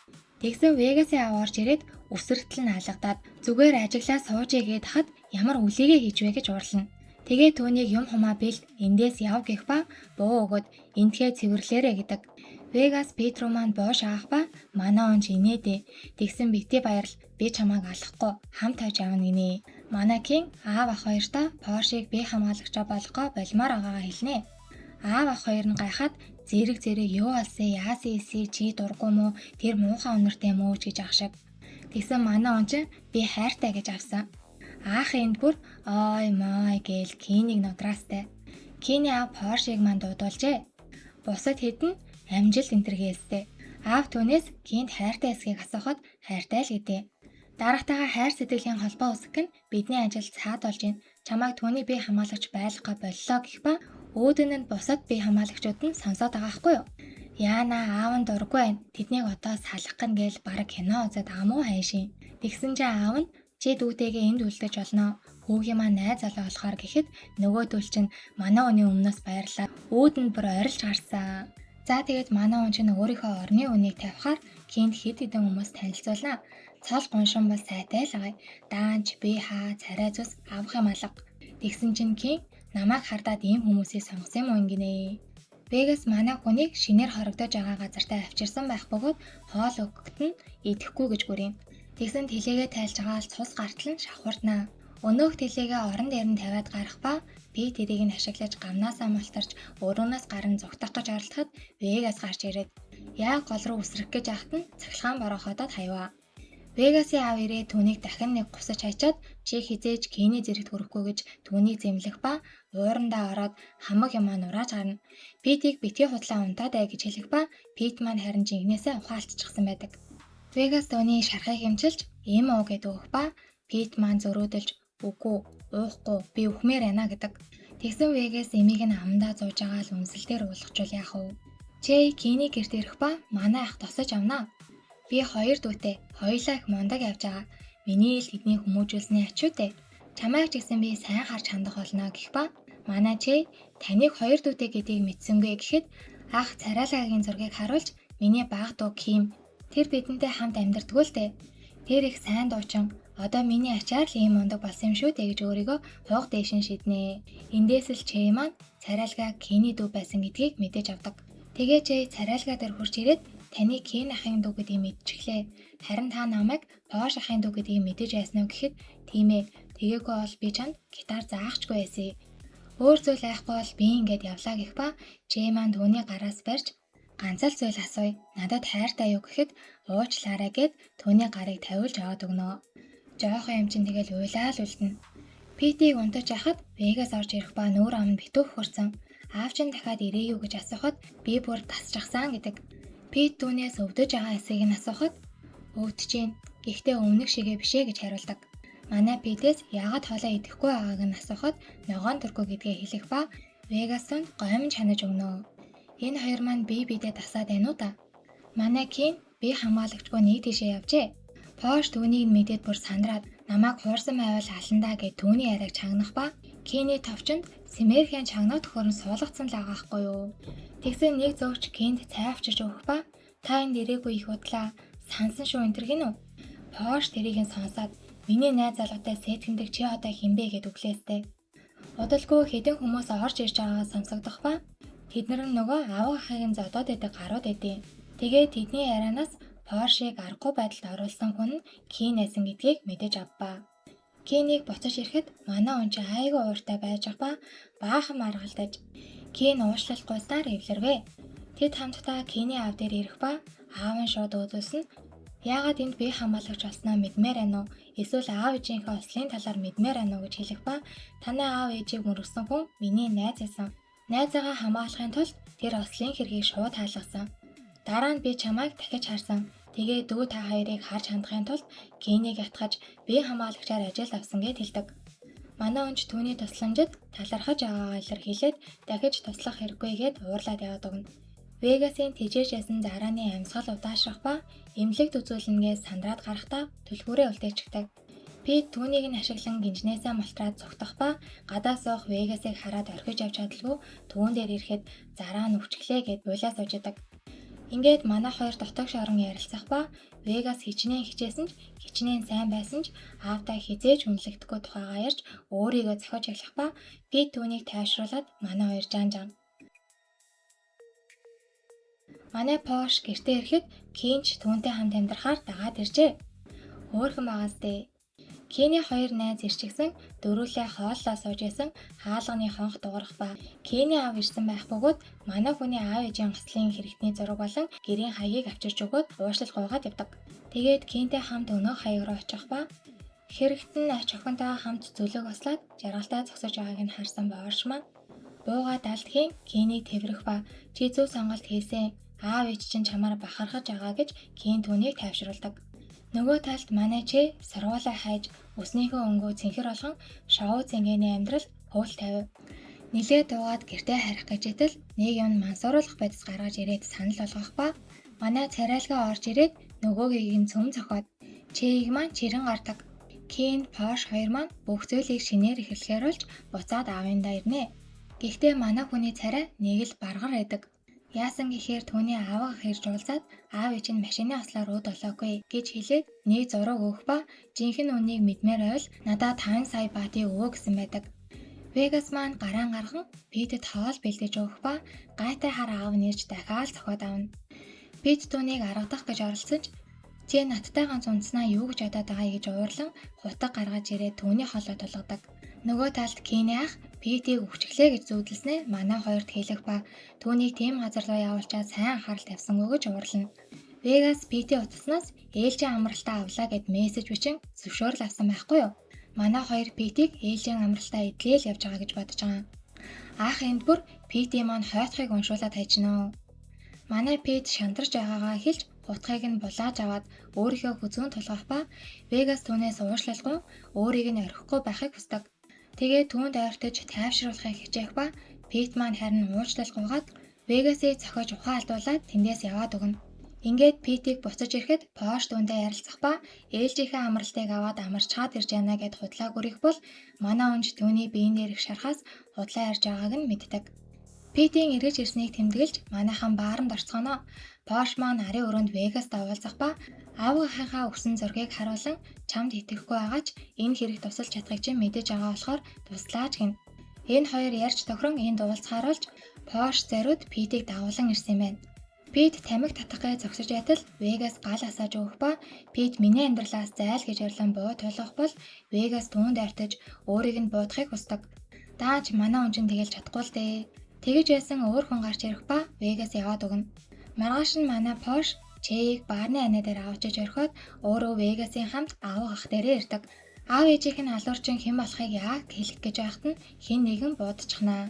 Тэгсэн Вегасын аав орж ирээд үсэртэл нь алгадаад зүгээр ажиглаа суужээ гээд хахад ямар үлээгээ хийж вэ гэж уурлана. Тэгээ түүнийг юм хумаа бэлт эндээс яв гэх ба буу өгөөд энтхээ цэвэрлээрэ гэдэг. Вегас Пит рүү маань боо шаах ба манай он ч инээдэ. Тэгсэн бити баярл би чамайг алахгүй хамт хойж явна гинэ. Манай Кин аав ах хоёртоо Поршийг би хамгаалагчаа болгохоо болмоор байгаагаа хэлнэ. Аав ах хоёр нь гайхаад зэрэг зэрэг юу алсаа яасан эсэ чи дургүй мүү тэр муухай үнэртэй мүү ч гэж ах шиг. Тэгсэн манай он чинь би хайртай гэж авсан. Аах энд бүр ой мой гээл Кинийг нудраастай. Киний аав Поршийг мань дуудуулжээ. Бусад хэд нь амжилт энтер гээстэй. Аав түүнээс Кинд хайртай эсхийг асуухад хайртай л гэдээ. Дарагтайгаа хайр сэтгэлийн холбоо үүсгэх нь бидний ажилд цаад болж байна. Чамайг түүний бие хамгаалагч байлгахаа боллоо гэх ба үүдэн нь бусад бие хамгаалагчуд нь сонсоод байгаа хгүй юу? Яана аав нь дургүй байна. Тэднийг одоо салах гэн гээл бараг кино үзээд амуу хайшин. Тэгсэн чинь аав нь чи дүүтэйгээ энд үлдэж болно. Хүүгийн маань найз залуу болохоор гэхэд нөгөөдөл чинь манай хүний өмнөөс баярлаа. Үүд нь бүр орилж гарсан. За тэгээд манай хүн чинь өөрийнхөө орны үнийг тавихаар Кинд хэд хэдэн хүмүүс танилцуулна. Цол гуншин бол сайтай л байгаа. Даанч, би хаа, царай зүс авах юм алга. Тэгсэн чинь Кин намайг хардаад ийм хүмүүсийг сонгосон юм уу ингэнэ. Вегас манай хүнийг шинээр хорогдож байгаа газартаа авчирсан байх бөгөөд хоол өгөхөд нь идэхгүй гэж гүрийн. Тэгсэн тэлээгээ тайлж байгаа л цус гартал нь шавхурднаа. Өнөөх тэлээгээ орон дээр нь тавиад гарах ба би тэрийг нь ашиглаж гамнаасаа мултарч өрөөнөөс гарan зугтах гэж оролдоход Вегас гарч ирээд яг гол руу үсрэх гэж ахад нь цахилгаан бороо ходоод хаяа. Вегасын аав ирээ түүнийг дахин нэг гусаж хайчаад чи хизээж Кений зэрэгт хүрэхгүй гэж түүнийг зэмлэх ба уурандаа ороод хамаг юмаа нурааж гарна. Питийг битгий худлаа унтаад ай гэж хэлэх ба Пит маань харин жинхнээсээ ухаалтчихсан байдаг. Вегас түүний шархыг хэмчилж ийм уу гэдээ өгөх ба Пит маань зөрөөдөлж үгүй уухгүй би үхмээр байна гэдэг. Тэгсэн Вегас эмийг нь амандаа зууж байгаа л үнсэл дээр уулгачвал яах вэ? Чэй Кений гэрт ирэх ба манай ах тосож авнаа. Би хоёр дүүтэй хоёулаа их мундаг явж байгаа. Миний ил тэдний хүмүүжүүлсний ачуутай. Чамайг ч гэсэн би сайн харж хандах болно гэх ба манай Чэй таныг хоёр дүүтэй гэдгийг мэдсэнгүй гэхэд ах царайлагийн зургийг харуулж миний бага дүү Ким тэр бидэнтэй хамт амьдардгүй л дээ. Тэр их сайн дуучин. Одоо миний ачаар л ийм мундаг болсон юм шүү дээ гэж өөрийгөө хуг дээшин шиднэ. Эндээс л Чэй маань царайлгаа Кений дүү байсан гэдгийг мэдэж авдаг. Тэгээ Чэй царайлгаа дээр хурж ирээд таны Кен ахын дүү гэдгийг мэдчихлээ. Харин та намайг Порш ахын дүү гэдгийг мэдэж байсан уу гэхэд тийм ээ. Тэгээгүй бол би чамд гитар заахчгүй байсан. Өөр зүйл айхгүй бол би ингээд явлаа гэх ба Чэй маань түүний гараас барьж ганц л зүйл асууя. Надад хайртай юу гэхэд уучлаарай гэд түүний гарыг тавиулж аваад өгнө. Жохон юм чинь тэгэл уйлаа л үлдэнэ. Питийг унтаж яхад Вегас орж ирэх ба нүүр ам нь битүүх хурцсан. Аав чинь дахиад ирээ юу гэж асуухад би бүр тасчихсан гэдэг. Пит түүнээс өвдөж байгаа хэсгийг нь асуухад өвдөж гин. Гэхдээ өмнөх шигээ бишээ гэж хариулдаг. Манай Питээс яагаад хоолоо идэхгүй байгааг нь асуухад ногоон төргөө гэдгээ хэлэх ба Вегас нь гомж ханаж өгнө. Энэ хоёр маань бие биедээ тасаад байна уу та? Манай Кин би хамгаалагчгүй нэг тийшээ явжээ. Пош түүнийг нь мэдээд бүр сандраад намайг хуурсан байвал аландаа гэж түүний яриаг чагнах ба Киний товчонд сэмэрхэн чагнаа төхөрн суулгацсан л байгаа хгүй юу. Тэгсэн нэг зөөгч Кинд цай авчирч өгөх ба та энд ирээгүй их удлаа сансан шүү энэ төр гинүү. Пош тэрийг нь сонсоод миний найз залуутай сэтгэндэг чи одоо хинбэ гэд өглөөстэй. Удалгүй хэдэн хүмүүс орж ирж байгаагаа сонсогдох ба тэд нар нөгөө авга ахыг нь зодоод байдаг гарууд байдیں۔ Тэгээд тэдний ярианаас Поршийг аргагүй байдалд оруулсан хүн нь Кин байсан гэдгийг мэдэж авбаа. Кинийг буцаж ирэхэд манай хүн чинь айгүй ууртай байж ба баахан маргалдаж Кин уушлалт гуйснаар эвлэрвэ. Тэд хамтдаа Киний аав дээр ирэх ба аав нь шууд үүдүүлсэн. Яагаад энд би хамгаалагч болсноо мэдмээр байна уу? Эсвэл аав ээжийнхээ ослын талаар мэдмээр байна уу гэж хэлэх ба танай аав ээжийг мөргөсөн хүн миний найз байсан. Найзаагаа хамгаалахын тулд тэр ослын хэргийг шууд хаалгасан. Дараа нь би чамайг дахиж харсан. Тэгээ дүү та хоёрыг харж хандахын тулд Кинийг ятгаж би хамгаалагчаар ажил авсан гэд хэлдэг. Манай өнч түүний тусламжид талархаж байгаагаа илэрхийлээд дахиж туслах хэрэггүй гэд уурлаад яваад өгнө. Вегасын тэжээж ясан зарааны амьсгал удаашрах ба эмнэлэгт үзүүлнэ гэж сандраад гарахдаа түлхүүрээ үлдээчихдэг. Пит түүнийг нь ашиглан гинжнээсээ мултраад цугтах ба гадаа суух Вегасыг хараад орхиж явж чадалгүй түүн дээр ирэхэд зараа нь өвчглээ гэд уйлаа сууж идэг. Ингээд манай хоёр дотогш орон ярилцах ба Вегас хичнээн хичээсэн ч хичнээн сайн байсан ч аавдаа хизээж хүнлэгдэхгүй тухайгаа ярьж өөрийгөө зохиож эхлэх ба Пит түүнийг тайвшруулад манай хоёр жан жан. Манай Пош гэртээ ирэхэд Кинч түүнтэй хамт амьдрахаар дагаад иржээ. Хөөхөн байгаас дээ. Киний хоёр найз ирчихсэн дөрүүлээ хооллоо сууж исэн хаалганы хонх дуурах ба Киний аав ирсэн байх бөгөөд манай хүний аав ээжийн гослын хэрэгтний зураг болон гэрийн хаягийг авчирч өгөөд уушлал гуйгаад явдаг. Тэгээд Кинтэй хамт өнөөх хаяг руу очих ба хэрэгт нь ач охинтойгоо хамт зүлэг ослоод жаргалтай зогсож байгааг нь харсан Пош маань бууга далдхийн Кинийг тэврэх ба чи зөв сонголт хийсэн аав ээж чинь чамаар бахархаж байгаа гэж Кин түүнийг тайвшруулдаг. Нөгөө талд манай Че сургуулаа хайж өснийхөө өнгөө цэнхэр болгон шоу цэнгэний амьдрал хөөл тавив. Нилээ дуугаад гэртээ харих гэж итэл нэг юм мансууруулах бодис гаргаж ирээд санал болгох ба манай царайлгаа орж ирээд нөгөөгийг нь цөм цохоод Чэйг маань чирэн гардаг. Кин, Пош хоёр маань бүх зүйлийг шинээр эхлэхээр болж буцаад аавындаа ирнэ. Гэхдээ манай хүний царай нэг л баргар байдаг. Яасан гэхээр түүний аваа ах ирж уулзаад аав ээж нь машины ослоор ууд олоогүй гэж хэлээд нэг зураг өгөх ба жинхэнэ үннийг мэдмээр байвал надад 5 сая баатыг өгөө гэсэн байдаг. Вегас маань гараан гарган Питэд хоол бэлдэж өгөх ба гайтай хар аав нь ирж дахиад цохиод авна. Пит түүнийг аргадах гэж оролдсон ч чи надтай ганц унтснаа юу гэж бодоод байгаа гэж уурлан хутаг гаргаж ирээд түүний хоолой тулгадаг. Нөгөө талд Киний ах Питийг өвчглээ гэж зүүдэлснээ манай хоёрт хэлэх ба түүнийг тийм газар руу явуулчаад сайн анхаарал тавьсангүй гэж уурлана. Вегас Питийн утаснаас ээлжийн амралтаа авлаа гэд мессеж бичин зөвшөөрөл авсан байхгүй юу? Манай хоёр Питийг ээлжийн амралтаа идлээл явж байгаа гэж бодож байгаа. Ах энд бүр Питийн маань хойтхыг уншуулад хайчна. Манай Пит шантарч байгаагаа хэлж хутгийг нь булааж аваад өөрийнхөө хүзүүн тулгах ба Вегас түүнээс уушлалгүй өөрийг нь орхихгүй байхыг хүсдэг. Тэгээ түүнд ойртож тайвшруулахыг хичээх ба Пит маань харин уучлал гуйгаад Вегасыг цохиж ухаан алдуулаад тэндээс яваад өгнө. Ингээд Питийг буцаж ирэхэд Пош түүнтэй ярилцах ба ээлжийнхээ амралтыг аваад амарчхаад ирж байна гэд худлаа гүрэх бол манай үнж түүний биеийн дээрх шархаас худлаа ярьж байгааг нь мэддэг. Питийн эргэж ирснийг тэмдэглэж манайхан бааранд орцгоно. Пош маань арын өрөөнд Вегаст уулзах ба авга ахынхаа өгсөн зургийг харуулан чамд итгэхгүй байгаа ч энэ хэрэг тусалж чадахыг чинь мэдэж байгаа болохоор туслаач гэнэ. Энэ хоёр ярьж тохирон энд уулзахаар болж Пош зориуд Питийг дагуулan ирсэн юм байна. Пит тамхи татах гэж зогсож байтал Вегас гал асааж өгөх ба Пит миний амьдралаас зайл гэж ярьлан буу тулгах бол Вегас түүнд ойртож өөрийг нь буудахыг хүсдэг. Дааж манай хүн чинь тэгэл чадахгүй л дээ. Тэгэж байсан өөр хүн гарч ирэх ба Вегас яваад өгнө. Маргааш нь манай Пош Чэйг баарны анаа дээр авчиж орхиод өөрөө Вегасын хамт аав ах дээрээ ирдэг. Аав ээжийнх нь алуурчин хэн болохыг яг хэлэх гэж байхад нь хэн нэгэн буудчихнаа.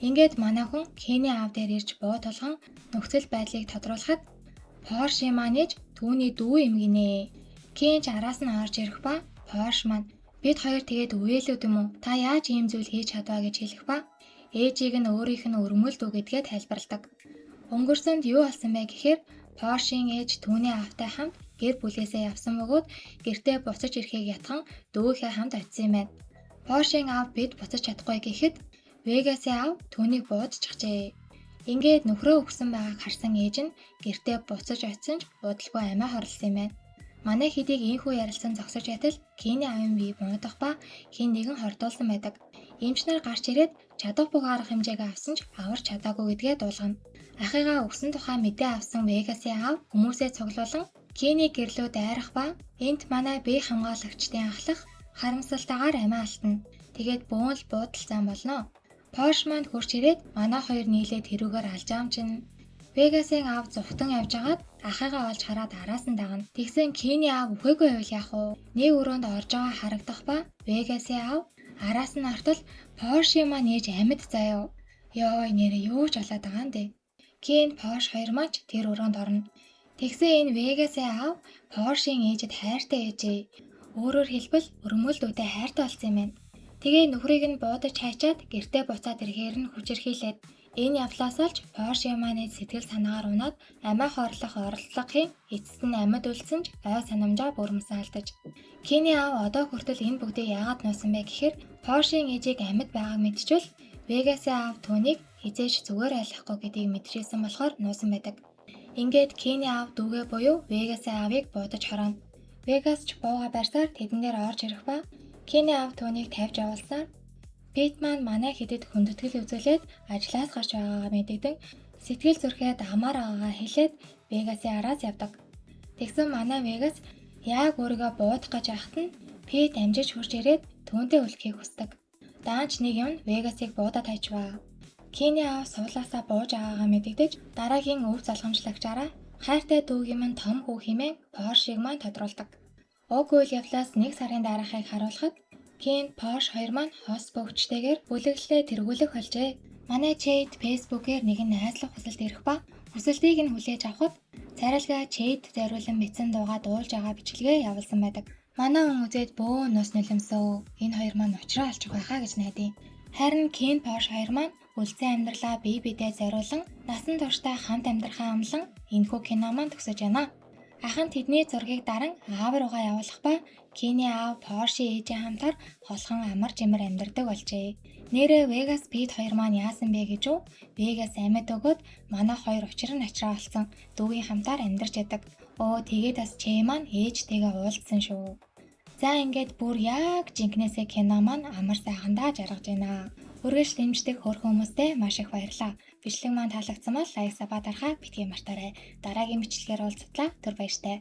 Ингээд манай хүн Кений аав дээр ирж буу тулган нөхцөл байдлыг тодруулахад Порши маань ээж түүний дүү юм гинэ. Кен ч араас нь орж ирэх ба Порш маань бид хоёр тэгээд үеэлүүд юм уу? Та яаж ийм зүйл хийж чадваа гэж хэлэх ба ээжийг нь өөрийнх нь өрмөл дүү гэдгээ тайлбарладаг. Өнгөрсөнд юу болсон бэ гэхээр Поршийн ээж түүний аавтай хамт гэр бүлээсээ явсан бөгөөд гэртээ буцаж ирэхийг ятган дүүийнхээ хамт очсон юм байна. Поршийн аав бид буцаж чадахгүй гэхэд Вегасын аав түүнийг буудчихжээ. Ингээд нөхрөө өгсөн байгааг харсан ээж нь гэртээ буцаж очисон ч удалгүй амиа хорлосон юм байна. Манай хэдийг ийнхүү ярилцсан зогсож байтал Кений аавын бие муудах ба хэн нэгэн хордуулсан байдаг. Эмч нар гарч ирээд чадах бүх арга хэмжээг авсан ч аварч чадаагүй гэдгээ дуулгана. Ахыгаа өгсөн тухай мэдээ авсан Вегасын аав хүмүүсээ цуглуулан Кений гэрлөө дайрах ба энд манай бие хамгаалагчдын ахлах харамсалтайгаар амиа алтна. Тэгээд бөөн л буудалцсан болно. Порш маань хурч ирээд манай хоёр нийлээд тэрүүгээр алжаам чинь. Вегасын аав зугтан явж хагаад ахыгаа олж хараад араас нь дагна. Тэгсэн Кений аав үхээгүй байвал яах вэ? Нэг өрөөнд орж байгаа харагдах ба Вегасын аав араас нь ортол Порши маань ээж амьд заяа. Йой нэрээ юу ч болоод байгаа юм бэ? Кен Порш хоёр маань ч тэр өрөөнд орно. Тэгсэн энэ Вегасын аав Поршийн ээжэд хайртай ээжээ. Өөрөөр хэлбэл өрмөл дүүтэй хайртай болсон юм байна. Тэгээ нөхрийг нь буудаж хайчаад гэртээ буцаад ирэхээр нь хүчирхийлээд энэ явлаас олж Порши маань ээж сэтгэл санаагаар унаад амиа хорлох оролдлого хийн эцэст нь амьд үлдсэн ч ой санамжаа бүрмсэн алдаж. Кений аав одоо хүртэл энэ бүгдийг яагаад нуусан бэ гэхээр Поршийн ээжийг амьд байгааг мэдчихвэл Вегасын аав түүнийг хизээч зүгээр айлгахгүй гэдгийг мэдчихсэн болохоор нуусан байдаг. Ингээд Кений аав дүүгээ буюу Вегасын аавыг буудаж хорооно. Вегас ч бууга барьсаар тэдэн дээр орж ирэх ба Кений аав түүнийг тавьж явуулснаар Пит маань манай хэдэд хүндэтгэл үзүүлээд ажлаас гарч байгаагаа мэдэгдэн сэтгэл зүрхээ дамаар байгаагаа хэлээд Вегасын араас явдаг. Тэгсэн манай Вегас яг өөрийгөө буудах гэж байхад нь Пит амжиж хурж ирээд түүнтэй үлдэхийг хүсдэг. Даанч нэг юм Вегасыг буудаад хайчваа. Кений аав суулаасаа бууж байгаагаа мэдэгдэж дараагийн өв залгамжлагчаараа хайртай дүүгийн минь том хүү хэмээн Поршиг маань тодруулдаг. Уг үйл явдлаас нэг сарын дараахыг харуулхад Кен Порш хоёр маань хос бөгчтэйгээр бүлэглэлээ тэргүүлэх болжээ. Манай Чейд Facebook-ээр нэгэн найзлах хүсэлт ирэх ба хүсэлтийг нь хүлээж авахад царайлгаа Чейд зориулан бичсэн дуугаа дуулж байгаа бичлэгээ явуулсан байдаг. Манай хүн үзээд бөөн нус нулимсөө энэ хоёр маань уучраа олчих байхаа гэж найдаа. Харин Кен Порш хоёр маань үлдсэн амьдралаа бие биедээ зориулан насан туршдаа хамт амьдрахаа амлан энэхүү кино маань төгсөж байна. Ах нь тэдний зургийг даран аав руугаа явуулах ба Кений аав Порши ээжийн хамтаар холхон амар жимэр амьдардаг болжээ. Нэрээ Вегас Пит хоёр маань яасан бэ гэж үү? Вегас амьд өгөөд манай хоёр учир нь ачраа олцсон дүүгийн хамтаар амьдарч ядаг. Өө тэгээд бас Чэ маань ээжтэйгээ уулзсан шүү. За ингээд бүр яг жинкнээсээ кино маань амар сайхандаа жаргаж байна. Үргэлж дэмждэг хөөрхөн хүмүүстээ маш их баярлалаа. Бичлэг маань таалагдсан бол like sub аа дарахаа битгий мартаарай. Дараагийн бичлэгээр уулзтлаа. Түр баяртай.